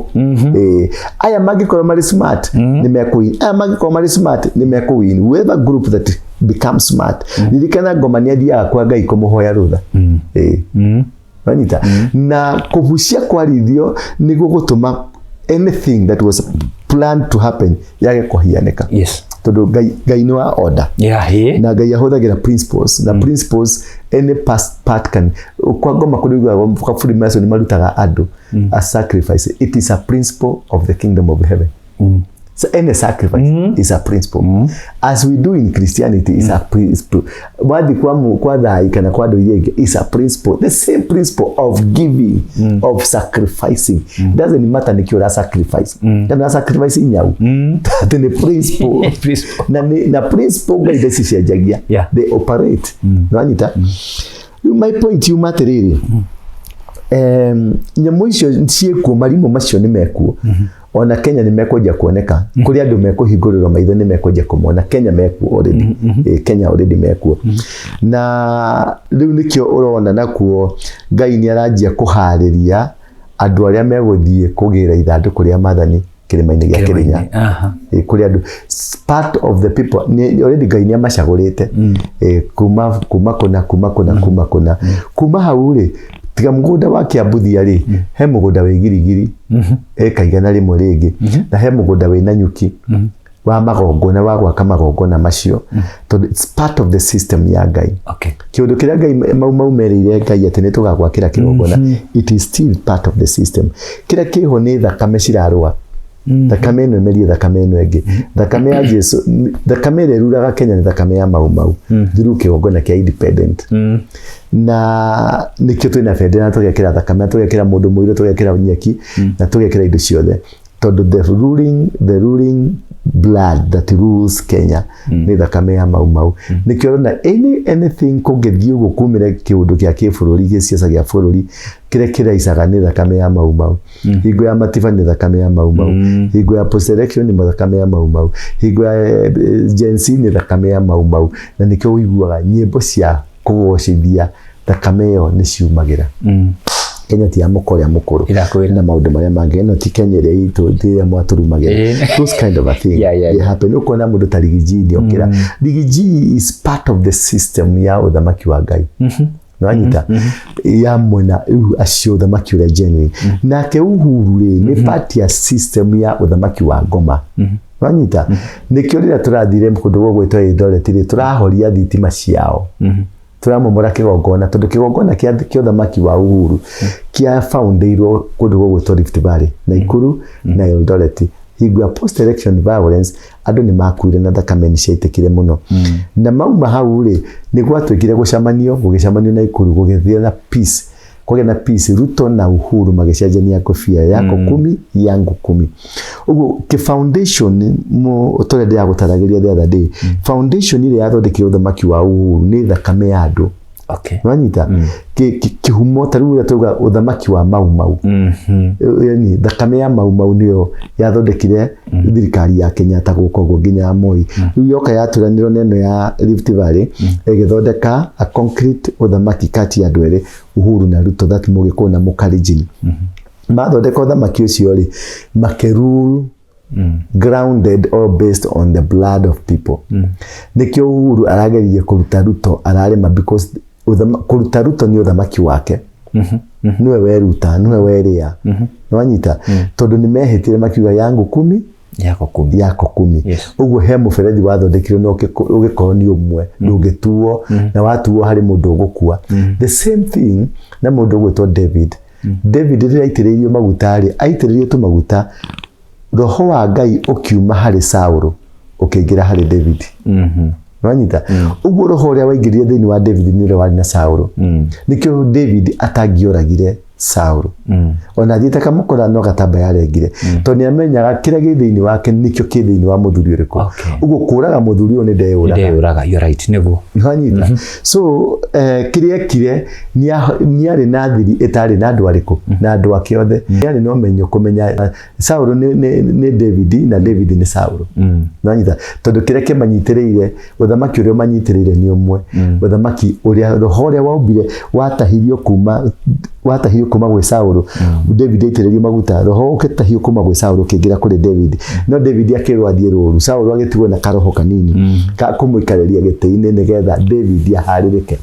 Aya mangĩkorwo marĩ smart nĩ mekũwin, aya mangĩkorwo marĩ smart nĩ mekũwin, whoever group that becomes smart. Ririkana, ngoma nĩ athiaga kwa Ngai kũmũhoya rũtha. Wanyita? Na kũbucia kwarithio nĩ gũgũtũma anything that was planned to happen yage kũhianĩka, tondũ Ngai nĩ wa order. Na Ngai ahũthagĩra principles, na principles any past part can kwa ngoma kũrĩ ũiguaga kwa Freemason marutaga andũ a sacrifice. It is a principle of the kingdom of heaven. So any sacrifice is a principle, as we do in Christianity, is a principle. Wathi kwa thai kana kwa andũ iria ingĩ, is a principle, the same principle of giving, of sacrificing. Doesn't matter nĩkĩ ũra sacrifice, kana ũra sacrifice nyau, atĩ nĩ principle. Principle. Na principle Ngai ndecicenjagia. They operate. Nĩwanyita? Rĩu my point yuma atĩrĩrĩ, nyamũ icio ciĩkuo, marimũ macio nĩ mekuo. Ona Kenya nĩ mekwenja kuoneka, kũrĩ andũ mekũhingũrĩrwo maitho, nĩ mekwenja kũmona. Kenya mekuo already. Kenya already mekuo, na rĩu nĩkĩo ũrona nakuo Ngai nĩ aranjia kũharĩria andũ arĩa megũthiĩ kũgĩra ithandũkũ rĩa maathani kĩrĩma-inĩ gĩa Kĩrĩnya. Kũrĩ andũ, part of the people nĩ already Ngai nĩ amacagũrĩte, kuma kũna, kuma kũna, kuma kũna, kuma hau rĩ, tiga mũgũnda wa Kĩambuthia rĩ, he mũgũnda wĩ Girigiri eka 100 rĩngĩ, na he mũgũnda wĩ Nanyuki wa magongona, wa gwaka magongona macio, tondũ it's part of the system ya Ngai. Kĩũndũ kĩrĩa Ngai mau maumerĩire Ngai atĩ nĩ tũgagwakĩra kĩgongona, it is still part of the system. Kĩrĩa kĩho nĩ thakame cirarũa, thakame ĩno ĩmerie thakame ĩno ĩngĩ, thakame ya Jesu, thakame ĩrĩa ĩruraga Kenya nĩ thakame ya Mau Mau through kĩgongona kĩa independent, na nĩkĩo twĩna bendera, na tũgekĩra thakame, na tũgekĩra mũndũ mũirũ, tũgekĩra nyeki, na tũgekĩra indo ciothe, tondũ the ruling blood that rules Kenya nĩ thakame ya Mau Mau. Nĩkĩo ũrona anything kũngĩthiĩ ũguo kumĩre kĩũndũ kĩa kĩbũrũri, gĩciaca gĩa bũrũri, kĩrĩa kĩraicaga nĩ thakame ya Mau Mau. Hingo ya Matiba nĩ thakame ya Mau Mau, hingo ya post election nĩ thakame ya Mau Mau, hingo ya Gen Z nĩ thakame ya Mau Mau. Na nĩkĩo ũiguaga nyĩmbo cia kũgocithia thakame ĩyo nĩ ciumagĩra. Kenya ti ya mũka ũrĩa mũkũrũ Irakwĩra. Na maũndũ marĩa mangĩ. Ĩno ti Kenya ĩrĩa itũ, ti ĩrĩa mwatũrumagĩra. Those kind of a thing, they happen. Ũkona mũndũ ta Riggy G nĩ okĩra. Riggy G is part of the system ya ũthamaki wa Ngai. Nĩwanyita? Ya mwena rĩu acio ũthamaki ũrĩa genuine. Nake Uhuru rĩ, nĩ part ya system ya ũthamaki wa ngoma. Nĩwanyita? Nĩkĩo rĩrĩa tũrathire kũndũ gũgwĩtwo Eldoret rĩ, tũrahoria thitima ciao, tũramomora kĩgongona, tondũ kĩgongona kĩa ũthamaki wa Uhuru kĩa foundĩirwo kũndũ gũgwĩtwo Rift Valley, Nakuru na Eldoret. Hingo ya post election violence, andũ nĩ makuire na thakame nĩ ciaitĩkire mũno. Na mauma hau rĩ, nĩ gwatuĩkire gũcamanio, gũgĩcamanio Nakuru, gũgĩthiĩ na peace, kũgĩa na peace. Ruto na Uhuru magĩcenjania ngobia, yako 10, yangu 10. Ũguo kĩ foundation mo tũrĩa ndĩragũtaragĩria the other day, foundation ĩrĩa yathondekire ũthamaki wa Uhuru nĩ thakame ya andũ. Okay. Wanyita kĩhumo ta rĩu ũrĩa tauga ũthamaki wa Mau Mau, yani thakame ya Mau Mau nĩyo yathondekire thirikari ya Kenyatta gũka ũguo nginya ya Moi. Rĩu yoka yaturanĩrwo na ĩno ya Rift Valley, ĩgĩthondeka a concrete ũthamaki kati ya andũ erĩ, Uhuru na Ruto, that Mũgĩkũyũ na Mũkalenjin. Mathondeka ũthamaki ũcio rĩ, makĩrule grounded or based on the blood of people. Nĩkĩo Uhuru arageririe kũruta Ruto, ararema, because kũruta Ruto nĩ ũthamaki wake, nĩwe weruta, nĩwe werĩa. Nĩwanyita? Tondũ nĩ mehĩtire makiuga yangu kumi yako kumi, yako kumi. Ũguo he mũberethi wathondekirwo na ũgĩkorwo nĩ ũmwe ndũngĩtuo, na watuo harĩ mũndũ ũgũkua. The same thing na mũndũ ũgwĩtwo David. David rĩrĩa aitĩrĩirio maguta rĩ, aitĩrĩirio tũmaguta, roho wa Ngai ũkiuma harĩ Saũlũ ũkĩingĩra harĩ David. Nĩwanyita? Ũguo roho ũrĩa waingĩrire thĩinĩ wa David nĩ ũrĩa warĩ na Saũlũ. Nĩkĩo David atangĩoragire Saũlũ, ona athiĩte akamũkora no gatamba yarengire, tondũ nĩ amenyaga kĩrĩa gĩ thĩinĩ wake nĩkĩo kĩ thĩinĩ wa mũthuri ũrĩkũ. Ũguo kũraga mũthuri ũyũ nĩ ndeyũraga. Ndeyũraga, you're right, nĩguo. Nĩwanyita? So kĩrĩa ekire, nĩarĩ na thiri ĩtarĩ na andũ arĩkũ na andũ ake othe. Nĩarĩ na ũmenyo kũmenya Saũlũ nĩ David na David nĩ Saũlũ. Nĩwanyita? Tondũ kĩrĩa kĩmanyitĩrĩire, ũthamaki ũrĩa ũmanyitĩrĩire nĩ ũmwe, ũthamaki ũrĩa roho ũrĩa waumbire watahirwo kuma gwĩ Saũlũ. David aitĩrĩrio maguta, roho ũgĩtahio kuma gwĩ Saũlũ ũkĩingĩra kũrĩ David, no David akĩrwo athiĩ rũru, Saũlũ agĩtigwo na karoho kanini ka kũmũikarĩria gĩtĩ-inĩ nĩgetha David aharĩrĩke.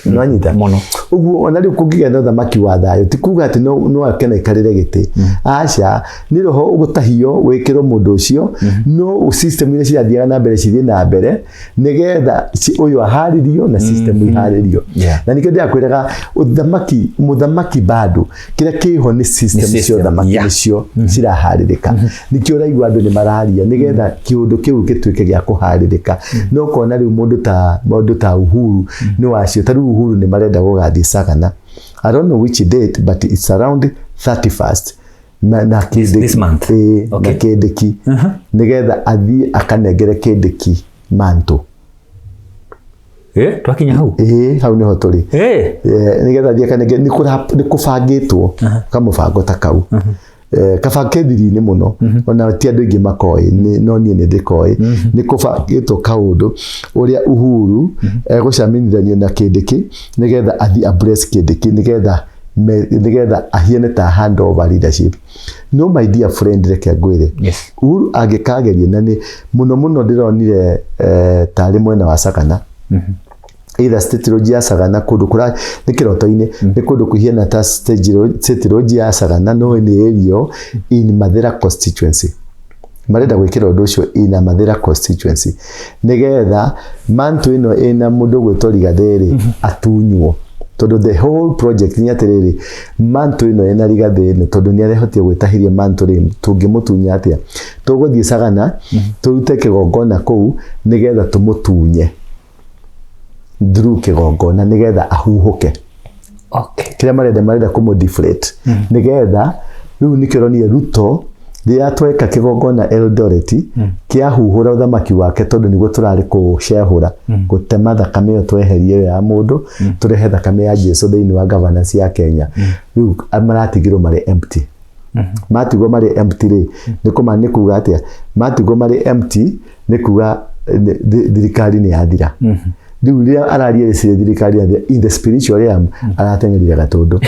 Nĩwanyita? Mũno. Ũguo ona rĩu kũngĩgĩa na ũthamaki wa thayũ, ti kuga atĩ no akena aikarĩre gĩtĩ, aca, nĩ roho ũgũtahio wĩkĩrwo mũndũ ũcio, no system iria cirathiaga na mbere cithiĩ na mbere nĩgetha ũyũ aharĩrio na system iharĩrio. Na nĩkĩo ndĩrakwĩraga ũthamaki, mũthamaki bado kĩrĩa kĩho nĩ system Nĩ cia system, ũthamaki, nĩcio ciraharĩrĩka. Nĩkĩo ũraigua andũ nĩ mararia nĩgetha kĩũndũ kĩu gĩtuĩke gĩa kũharĩrĩka. No ũkona rĩu mũndũ ta Uhuru nĩ wacio. Ta rĩu Uhuru nĩ marenda gũgathiĩ Sagana, I don't know which date, but it's around 31st na Kindiki. This month? Ĩĩ, na Kindiki, nĩgetha athiĩ akanengere Kindiki manto. Eh, twakinya hau? Ĩĩ, hau nĩho tũrĩ. Nĩgetha athiĩ akanengere, nĩ kũbangĩtwo kamũbango ta kau. Kaba ke thiri-inĩ mũno, ona ti andũ aingĩ makoĩ, no niĩ nĩ ndĩkoĩ. Nĩ kũbangĩtwo kaũndũ ũrĩa Uhuru egũcaminithanio na Kindiki nĩgetha athiĩ abless Kindiki, nĩgetha ahiane ta hand over leadership. No my dear friend, reke ngwĩre, Uhuru angĩkageria, na nĩ mũno mũno ndĩronire tarĩ mwena wa Sagana, either State Lodge ya Sagana, kũndũ kũra nĩ kĩroto-inĩ, nĩ kũndũ kũhiana ta State Lodge ya Sagana, no nĩ area in Mathira constituency. Marenda gwĩkĩra ũndũ ũcio in a Mathira constituency nĩgetha mantu ĩno ĩna mũndũ ũgwĩtwo Rigathĩ rĩ atunywo, tondũ the whole project nĩ atĩrĩrĩ, mantu ĩno ĩna Rigathĩ ĩno, tondũ nĩ arehotire gwĩtahĩria mantu rĩ, tũngĩmũtunya atĩa? Tũgũthiĩ Sagana tũrute kĩgongona kũu nĩgetha tũmũtunye through kĩgongona nĩgetha ahuhũke. Kĩrĩa marenda kũmũ deflate nĩgetha rĩu nĩkĩo ũronire Ruto rĩrĩa tweka kĩgongona Eldoret kĩahuhũra ũthamaki wake, tondũ nĩguo tũrarĩ kũcehũra, gũtema thakame ĩyo, tweherie ĩyo ya mũndũ, tũrehe thakame ya Jesu thĩinĩ wa governance ya Kenya. Rĩu maratigirwo marĩ empty. Matigwo marĩ empty rĩ, nĩ kũma nĩ kuga atĩa? Matigwo marĩ empty nĩ kuga thirikari nĩ yathira. Rĩu rĩrĩa araria rĩciria thirikari yathira, in the spiritual realm arateng'erire gatũndũ,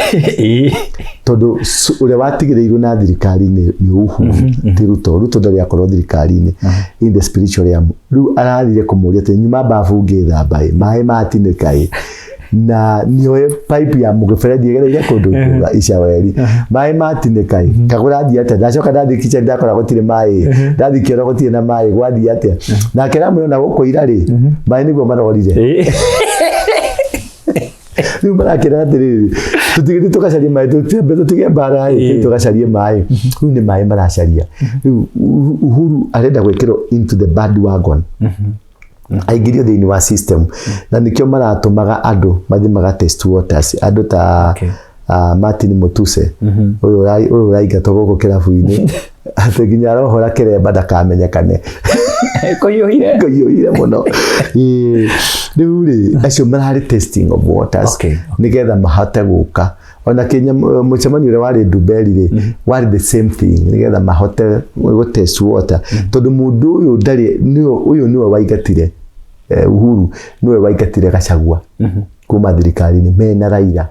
tondũ ũrĩa watigĩrĩirwo na thirikari nĩ Uhuru, ti Ruto. Ruto ndarĩ akorwo thirikari-inĩ in the spiritual realm. Rĩu arathire kũmũria atĩ nyuma babu ngĩthamba ĩ, maĩ matinĩka ĩ, na nĩoĩ pipe ya mũgĩberethi ĩgereire kũndũ kuga icaweri, maĩ matinĩka ĩ, kagũrathiĩ atĩa? Ndacoka ndathiĩ kitchen ndakora gũtirĩ maĩ, ndathiĩ kĩoro gũtirĩ na maĩ, gwathiĩ atĩa? Nake ramwĩra na gũkũ ira rĩ, maĩ nĩguo marorire. Rĩu marakĩra atĩrĩrĩ, tũtigĩthiĩ tũgacarie maĩ, tũtiambe tũtige mbara ĩ, tũgacarie maĩ. Rĩu nĩ maĩ maracaria. Rĩu Uhuru arenda gwĩkĩrwo into the bandwagon, aingĩrio thĩinĩ wa system, na nĩkĩo maratũmaga andũ mathiĩ maga test waters, andũ ta Martin Mutuse ũyũ ũraingatwo gũkũ kĩrabu-inĩ atĩ nginya arohora kĩremba ndakamenyekane. Kũhiũhire. Kũhiũhire mũno. Ĩĩ. Rĩu rĩ, acio mararĩ testing of waters nĩgetha mahote gũka. Ona Kenya mũcemanio ũrĩa warĩ Ndumberi rĩ, warĩ the same thing, nĩgetha mahote gũ test water, tondũ mũndũ ũyũ ndarĩ nĩwe, ũyũ nĩwe waingatire Uhuru, nĩwe waingatire Gachagua kuma thirikari-inĩ mena Raila.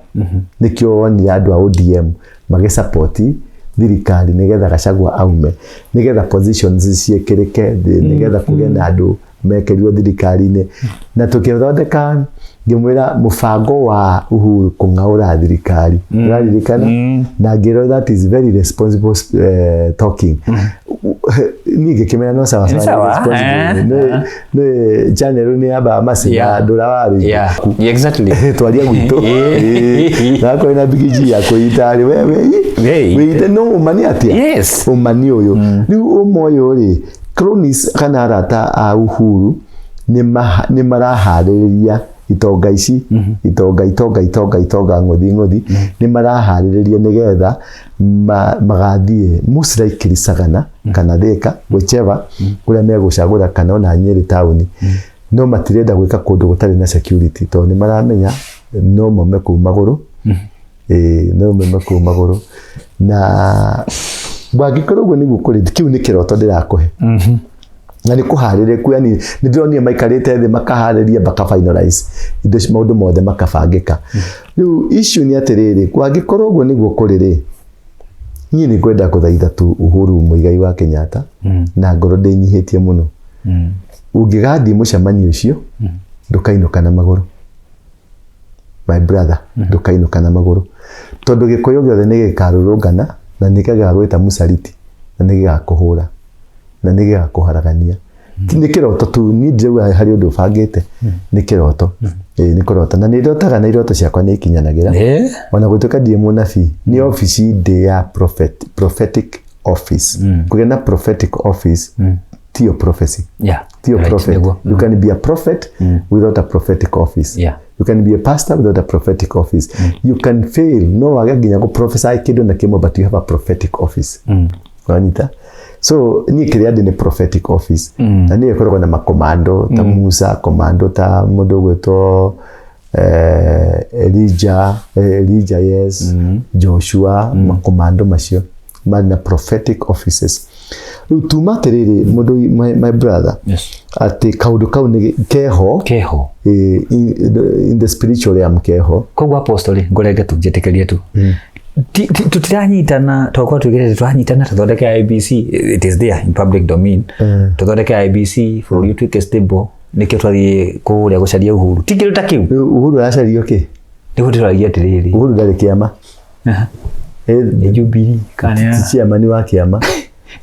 Nĩkĩo wonire andũ a ODM magĩsupport thirikari nĩgetha Gachagua aume, nĩgetha positions ciĩkĩrĩke, nĩgetha kũgĩe na andũ mekĩrirwo thirikari-inĩ. Na tũkĩthondeka, ngĩmwĩra mũbango wa Uhuru kũng'aũra thirikari, ũraririkana? Na ngĩrwo that is very responsible talking. Niĩ ngĩkĩmenya no sawa sawa, Sawa, responsible. Nĩ channel nĩ yamba macina ndũra warĩ twaria gwitũ. Nakorwo na bigiji ya kwĩita rĩ, we Hey. wĩite no ũma nĩ atĩa? Ũma nĩ ũyũ rĩu, ũma ũyũ rĩ, cronies kana arata a Uhuru nĩ maraharĩrĩria itonga ici, itonga itonga itonga itonga ng'ũthi ng'ũthi, nĩ maraharĩrĩria nĩgetha magathiĩ most likely Sagana kana Thika, whichever kũrĩa megũcagũra, kana ona Nyĩrĩ taũni. No matirenda gwĩka kũndũ gũtarĩ na security, tondũ nĩ maramenya no maume kũu magũrũ. Ĩĩ, no maume kũu magũrũ. Na wangĩkorwo ũguo nĩguo kũrĩ, kĩu nĩ kĩroto ndĩrakũhe na nĩ kũharĩrĩku, yani nĩ ndĩronire maikarĩte thĩ makaharĩria, maka finalize indo ici, maũndũ mothe makabangĩka. Rĩu issue nĩ atĩrĩrĩ, kwangĩkorwo ũguo nĩguo kũrĩ rĩ, niĩ nĩ ngwenda gũthaitha tu Uhuru Muigai wa Kenyatta na ngoro ndĩnyihĩtie mũno, ũngĩgathiĩ mũcemanio ũcio, ndũkainũka na magũrũ, my brother, ndũkainũka na magũrũ, tondũ gĩkũyũ gĩothe nĩ gĩkarũrũngana na nĩ gĩgagwĩta mũcariti na nĩ gĩgakũhũra na nĩ gĩgakũharagania. Nĩ kĩroto tu, niĩ ndirauga harĩ ũndũ ũbangĩte, nĩ kĩroto. Ĩĩ, nĩ kũrota, na nĩ ndotaga na iroto ciakwa nĩ ikinyanagĩra. Ona gũtuĩka ndirĩ mũnabii, nĩ obici ndĩ ya prophet, prophetic office. Kũgĩa na prophetic office tiyo prophecy, tiyo prophet. You can be a prophet without a prophetic office. You can be a pastor without a prophetic office. You can fail, no wage nginya gũ prophesy kĩndũ na kĩmwe, but you have a prophetic office. Wanyita? So niĩ kĩrĩa ndĩ nĩ prophetic office, na niĩ ĩkoragwo na makomando ta Musa, komando ta mũndũ ũgwĩtwo Elijah, Elijah, yes, Joshua, makomando macio marĩ na prophetic offices. Rĩu tuma atĩrĩrĩ, mũndũ, my brother, atĩ kaũndũ kau nĩ keho. Keho. In the spiritual realm keho. Koguo apostoli, ngũrenge tu, njĩtĩkĩrie tu. Tutiranyitana twakorwo tugĩte tũranyitana tũthondeke IEBC, it is there in public domain, tũthondeke IEBC, bũrũri ũtuĩke stable, nĩkĩo twathiĩ kũrĩa gũcaria Uhuru, ti kĩndũ ta kĩu? Rĩu Uhuru aracario kĩ? Nĩguo ndĩroragia atĩrĩrĩ. Uhuru ndarĩ kĩama. Nĩ Jubilee kana Ti chairman wa kĩama,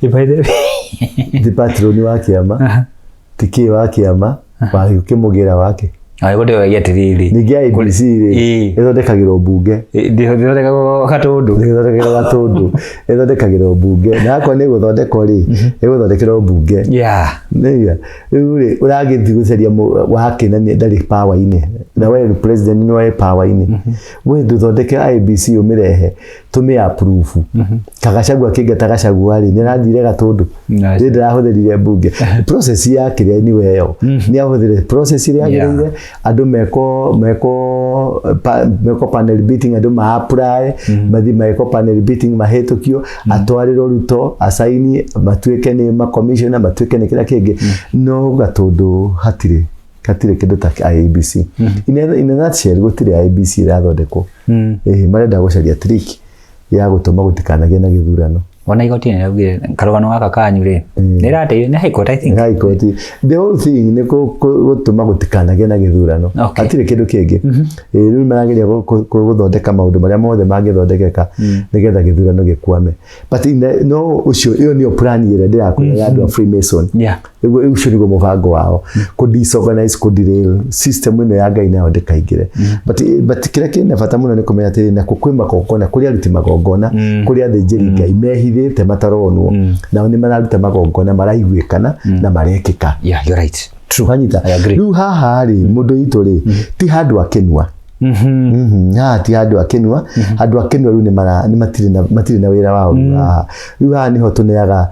By the way, ti patron wa kĩama, ti kĩ wa kĩama wa kĩmũgĩra wake. Nĩguo ndĩroragia atĩrĩrĩ. Ningĩ IEBC rĩ, ĩthondekagĩrwo mbunge. Ndĩthondekagwo Gatũndũ. Ĩthondekagĩrwo Gatũndũ, ĩthondekagĩrwo mbunge, na akorwo nĩ gũthondekwo rĩ, ĩgũthondekerwo mbunge. Nĩia rĩu rĩ, ũragĩthiĩ gũcaria wake na ndarĩ power-inĩ, na we president nĩ we power-inĩ. We ndũthondeke IEBC, ũmĩrehe tũmĩ approve. Kagacagua kĩngeta Gachagua rĩ, nĩ arathire Gatũndũ? Rĩ ndĩrahũthĩrire mbunge process ya kĩrĩa niwe ĩyo, nĩ ahũthĩre process ĩrĩa yagĩrĩire, andũ meko panel beating, andũ ma apply, mathiĩ meko panel beating, mahĩtũkio, atwarĩrwo Ruto asaini, matuĩke nĩ ma commissioner, matuĩke nĩ kĩrĩa kĩngĩ. No Gatũndũ hatirĩ kĩndũ ta IEBC. In a nutshell, gũtirĩ IEBC ĩrathondekwo. Ĩĩ, marenda gũcaria trick ya gũtũma gũtikanagĩe na gĩthurano. Ona igoti nĩ raugire karũgano gaka kanyu rĩ, nĩ rateire nĩ High Court, I think. High Court, the whole thing nĩ gũtũma gũtikanagĩe na gĩthurano. Hatirĩ kĩndũ kĩngĩ. Ĩĩ, rĩu marageria gũthondeka maũndũ marĩa mothe mangĩthondekeka nĩgetha gĩthurano gĩkwame, but no ũcio, ĩyo nĩyo plan ĩrĩa ndĩrakwĩra ya andũ a Freemason. Nĩguo ũcio nĩguo mũbango wao, kũ disorganize, kũ derail system ĩno ya Ngai nayo ndĩkaingĩre. But kĩrĩa kĩna bata mũno nĩ kũmenya atĩrĩ, nakuo kwĩ magongona, kũrĩ aruti magongona, kũrĩ athĩnjĩri Ngai mehithĩte mataronwo, nao nĩ mararuta magongona maraiguĩkana na marekĩka. Yeah, you're right. True. Wanyita? I agree. Rĩu haha rĩ, mũndũ witũ rĩ, ti handũ akenua. Haha ti handũ a kĩnua. Handũ a kĩnua rĩu nĩ matirĩ na wĩra wao rĩu haha. Rĩu haha nĩho tũneaga,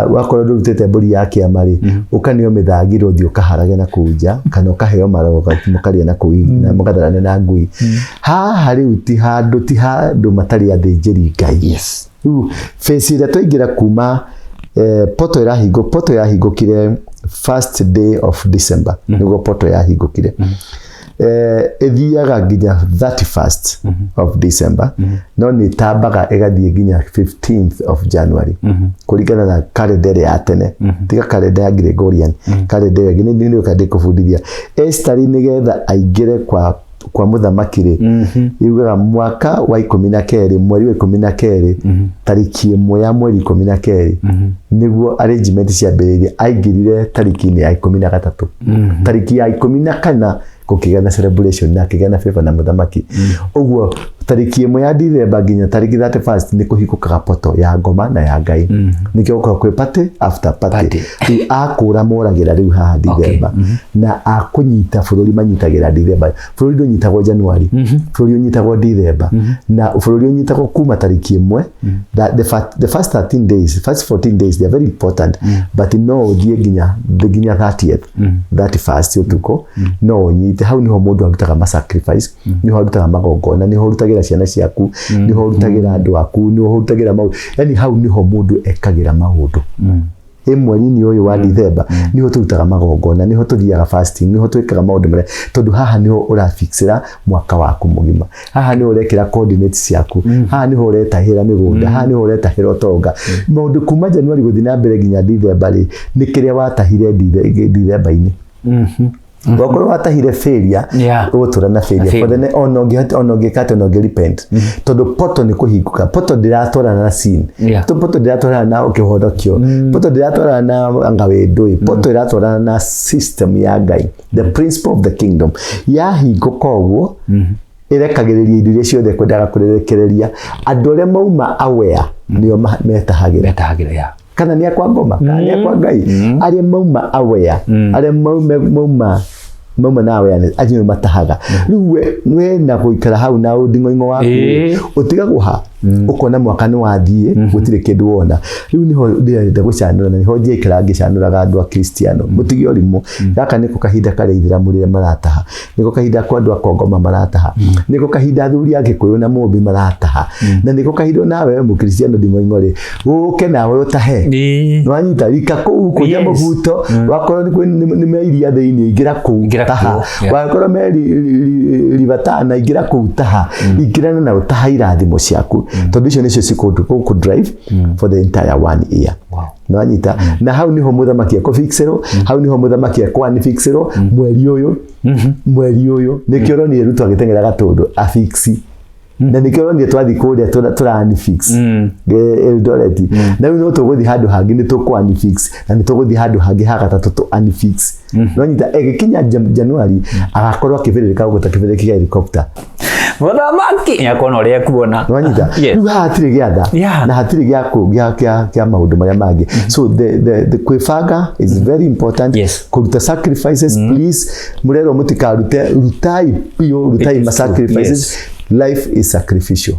wakorwo ndũrutĩte mbũri ya kĩama rĩ, ũkaneo mĩthagiro, ũthiĩ ũkaharage na kũu nja, kana ũkaheo maroga mũkarĩa na kũu na mũgatharane na ngui. Haha rĩu ti handũ matarĩ athĩnjĩri Ngai. Rĩu phase ĩrĩa twaingĩra kuma poto ĩrahingũ, poto yahingũkire first day of December, nĩguo poto yahingũkire. Ĩthiaga nginya 31st of December, no nĩ ĩtambaga ĩgathiĩ nginya 15th of January, kũringana na kalenda ĩrĩa ya tene, tiga kalenda ya Gregorian. Kalenda ĩyo ĩngĩ nĩ nĩũka ndĩkũbundithia. Esther nĩgetha aingĩre kwa mũthamaki rĩ, yugaga mwaka wa 12, mweri wa 12, tarĩki 1 ya mweri 12 nĩguo arrangement ciambĩrĩirie. Aingĩrire tarĩki-inĩ ya 13, tarĩki ya 14 gũkĩgĩa na celebration na akĩgĩa na favor na mũthamaki. Ũguo tarĩki 1 ya Dithemba nginya tarĩki 31st nĩ kũhingũkaga poto ya ngoma na ya Ngai. Nĩkĩo gũkoragwo kwĩ party after party. Party. Rĩu akũra moragĩra rĩu haha Dithemba, na akũnyita bũrũri manyitagĩra Dithemba. Bũrũri ndũnyitagwo January, bũrũri ũnyitagwo Dithemba, na bũrũri ũnyitagwo kuma tarĩki 1. That the first 13 days, first 14 days, they are very important, but no ũthiĩ nginya 30th, 31st ũtukũ no ũnyite. Hau niho mũndũ arutaga ma sacrifice, niho arutaga magongona, niho ũrutagĩra ciana ciaku, niho ũrutagĩra andũ aku, niho ũrutagĩra maũndũ, yani hau niho mũndũ ekagĩra maũndũ. Ĩ mweri-inĩ ũyũ wa Dithemba niho tũrutaga magongona, niho tũthiaga fasting, niho twĩkaga maũndũ marĩa, tondũ haha niho ũrafixĩra mwaka waku mũgima, haha niho ũrekĩra coordinates ciaku, haha niho ũretahĩra mĩgũnda, haha niho ũretahĩra ũtonga. Maũndũ kuma January gũthiĩ na mbere nginya Dithemba rĩ, nĩ kĩrĩa watahire Dithemba-inĩ. Wakorwo watahire failure, ũgũtũra na failure for the ona ũngĩhota, ona ũngĩka atĩa, ona ũngĩ repent, tondũ poto nĩ kũhingũka. Poto ndĩratwarana na sin. Poto ndĩratwarana na ũkĩhonokio, poto ndĩratwarana na anga wĩ ndũĩ, poto ĩratwarana na system ya Ngai, the principle of the kingdom. Yahingũka ũguo, ĩrekagĩrĩria indo iria ciothe kwendaga kũrekereria. Andũ arĩa mauma aware nĩo metahagĩra. Metahagĩra ya. Kana nĩ akwa ngoma, kana nĩ akwa Ngai, arĩa mauma aware, arĩa mauma na awareness, acio nĩo matahaga. Rĩu we na gũikara hau na ũnding'oing'o waku, ũtigagwo ha ũkona mwaka nĩ wathiĩ, gũtirĩ kĩndũ wona. Rĩu nĩho ndĩrenda gũcanũra, na nĩho njĩkĩra ngĩcanũraga andũ a Kristiano, mũtige ũrimũ. Gaka nĩko kahinda karĩa ithĩramu rĩrĩa marataha, nĩko kahinda kwa andũ a Kongoma marataha, nĩko kahinda athuri a Gĩkũyũ na Mũmbi marataha, na nĩko kahinda nawe we Mũkristiano nding'oing'o rĩ, ũke nawe ũtahe. Nĩwanyita rika kũu kũria mũbuto, wakorwo nĩ me iria thĩinĩ, ingĩra kũu. Ingĩra taha. Kuo, yeah. Wakorwo me River Tana, ingĩra kũu taha, ingĩrana na ũtaha irathimo ciaku, tondũ icio nĩcio cikũ drive for the entire one year. Nĩwanyita? Na hau niho mũthamaki ekũfixĩrwo, hau niho mũthamaki ekwanifixĩrwo mweri ũyũ. Mweri ũyũ nĩkĩo ũronire Ruto agĩteng'era Gatũndũ afixi, na nĩkĩo ũronire twathiĩ kũrĩa tũranifix Eldoret, na rĩu no tũgũthiĩ handũ hangĩ, nĩ tũkwanifix, na nĩ tũgũthiĩ handũ hangĩ ha gatatũ tũ anifix. Nĩwanyita? Ĩgĩkinya January agakorwo akĩbĩrĩrĩka gũkũ ta kĩbĩrĩrĩki kĩa helicopter. Mũthamaki nĩakuona ũrĩa ekuona. Nĩwanyita? Yes. Rĩu haha hatirĩ gĩatha na hatirĩ gĩa maũndũ marĩa mangĩ. So the kwĩbanga is very important. Kũruta sacrifices, please, mũrerwo mũtikarute, rutai biũ, rutai It is ma true. sacrifices. Life is sacrificial.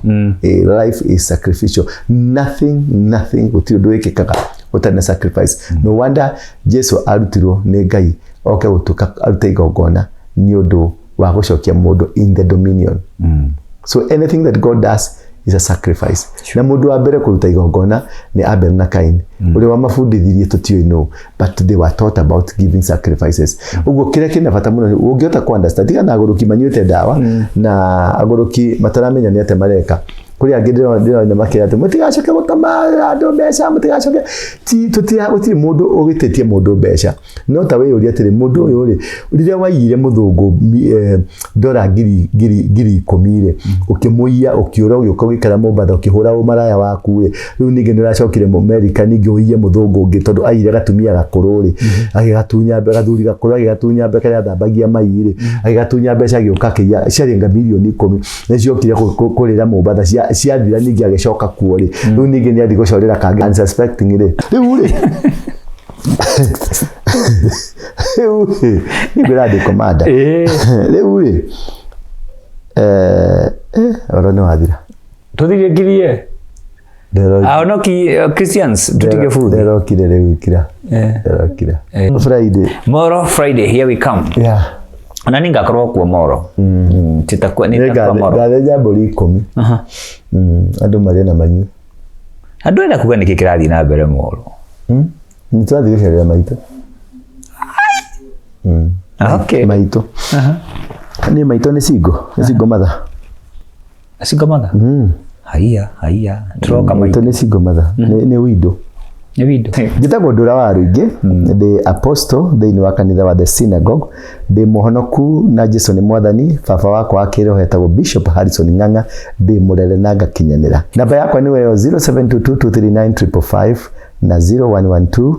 Life is sacrificial. Nothing, nothing, gũtirĩ ũndũ wĩkĩkaga ũtarĩ na sacrifice. No wonder Jesu arutirwo nĩ Ngai oke gũtuĩka arute igongona nĩ ũndũ wa gũcokia mũndũ in the dominion. So anything that God does is a sacrifice. Na mũndũ wa mbere kũruta igongona nĩ Abel na Cain. Ũrĩa wamabundithirie tũtiũĩ no, but they were taught about giving sacrifices. Ũguo kĩrĩa kĩna bata mũno nĩ ũngĩhota ku understand, tiga na agũrũki manyuĩte ndawa na agũrũki mataramenya nĩ atĩa mareka. Kũrĩ angĩ ndĩrona makĩra atĩ mũtigacoke gũtũma andũ mbeca, mũtigacoke ti tũtira, gũtirĩ mũndũ ũgĩtĩtie mũndũ mbeca, no ta wĩyũrie atĩrĩ, mũndũ ũyũ rĩ, rĩrĩa waiyire mũthũngũ ndora 10,000 rĩ, ũkĩmũiya, ũkĩũra, ũgĩũka ũgĩikara Mombatha, ũkĩhũra ũmaraya waku rĩ, rĩu ningĩ nĩ ũracokire Amerika ningĩ ũiye mũthũngũ ũngĩ, tondũ aiyire gatumia gakũrũ rĩ, agĩgatunya gathuri gakũrũ, agĩgatunya mbeca karĩa athambagia mai rĩ, agĩgatunya mbeca, agĩũka akĩiya ciarenga 10,000,000, nĩciokire kũrĩra Mombatha, ciathira, ningĩ agĩcoka kuo rĩ, rĩu ningĩ nĩ athiĩ gũcorera kangĩ unsuspecting rĩ. Rĩu rĩ, nĩ ngwĩra ndĩ commander. Rĩu rĩ, Oro nĩ wathira. Tuthirie Ndĩro- ahonoki Christians tutige buthi. Ndĩrokire rĩu kira. Ndĩrokire. Friday. Moro Friday, here we come. Yeah. Na ningakorwo kuo moro. Titakuwa nitakuwa moro. Ngathĩnja mbũri 10. Andũ marĩe na manyue. Andũ enda kuga nĩkĩ kĩrathiĩ na mbere moro. Nĩ tũrathiĩ gũcerera maitũ. Okay. Maitũ. Nĩ maitũ nĩ single, nĩ single mother. Single mother. Haiya, haiya. Turoka Maitũ maitũ. nĩ single mother. Nĩ widow. Nĩ widow. Njĩtagwo Ndũra wa Rũingĩ, ndĩ apostle thĩinĩ wa kanitha wa The Synagogue, ndĩ mũhonoku na Jesu nĩ mwathani, baba wakwa wa kĩroho etagwo Bishop Harrison Ng'ang'a, ndĩ mũrere na ngakinyanĩra. Namba yakwa nĩ weyo 0722239555 na 0112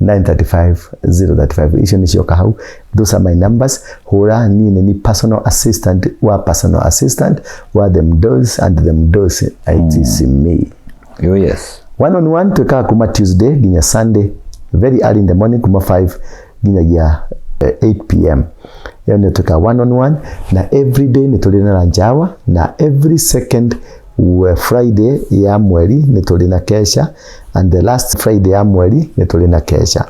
935 035. Icio nĩcio hau. Those are my numbers. Hũra, niĩ nĩ ni personal assistant wa personal assistant wa them those and them those. It is me. Oh yes. One on one twĩkaga kuma Tuesday nginya Sunday, very early in the morning, kuma 5 nginyagia 8 p.m. Ĩyo nĩyo twĩkaga one on one, na every day nĩ tũrĩ na lunch hour, na every second Friday ya mweri nĩ tũrĩ na kesha, and the last Friday ya mweri nĩ tũrĩ na kesha.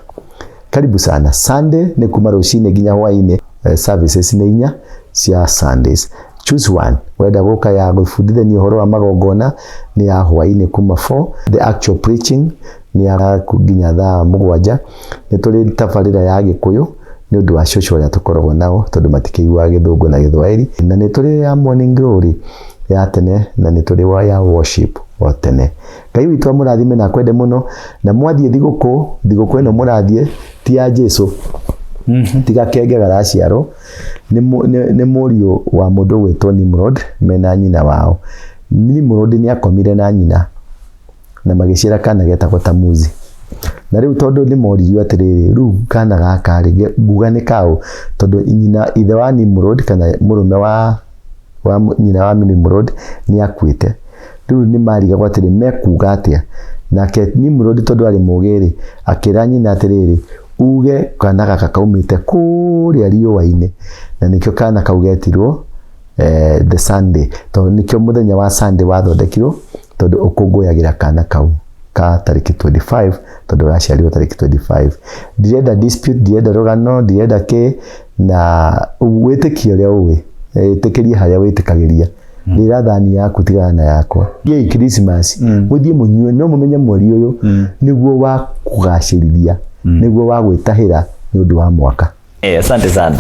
Karibu sana. Sunday nĩ kuma rũcinĩ nginya hwainĩ. Services nĩ inya cia Sundays. Choose one. Wenda gũka ya gũbundithania ũhoro wa magongona, nĩ ya hwainĩ kuma 4. The actual preaching nĩ ya nginya thaa 7. Nĩ tũrĩ tabarĩra ya Gĩkũyũ nĩ ũndũ wa cũcũ arĩa tũkoragwo nao, tondũ matikĩiguaga Gĩthũngũ na Gĩthwaĩri, na nĩ tũrĩ ya morning glory ya tene, na nĩ tũrĩ wa ya worship o tene. Ngai witũ amũrathime na akwende mũno. Na mwathiĩ thigũkũ, thigũkũ ĩno mũrathiĩ ti ya Jesu, tiga kenge garaciarwo, nĩ mũriũ wa mũndũ ũgwĩtwo Nimrod mena nyina wao. Nimrod nĩ akomire na nyina na magĩciara kana getagwo Tamuzi. Na rĩu tondũ nĩ moririo atĩrĩrĩ, rĩu kana gaka rĩ, nguga nĩ kaũ? Tondũ nyina, ithe wa Nimrod, kana mũrũme wa nyina wa Nimrod nĩ akuĩte. Rĩu nĩ marigagwo atĩrĩ, mekuga atĩa? Nake Nimrod, tondũ arĩ mũũgĩ rĩ, akĩra nyina atĩrĩrĩ, uge kana gaka kaumĩte kũrĩa riũa-inĩ, na nĩkĩo kana kau getirwo the Sunday, tondũ nĩkĩo mũthenya wa Sunday wathondekirwo, tondũ ũkũngũyagĩra kana kau ka tarĩki 25, tondũ gaciarirwo tarĩki 25. Ndirenda dispute, ndirenda rũgano, ndirenda kĩ, na wĩtĩkie ũrĩa ũĩ, ĩtĩkĩrie harĩa wĩtĩkagĩria. Rĩra thani yaku, tigana na yakwa. Thiĩi Christmas, mũthiĩ mũnyue, no mũmenye mweri ũyũ nĩguo wa kũgacĩrithia, nĩguo wa gwĩtahĩra nĩ ũndũ wa mwaka. Asante sana.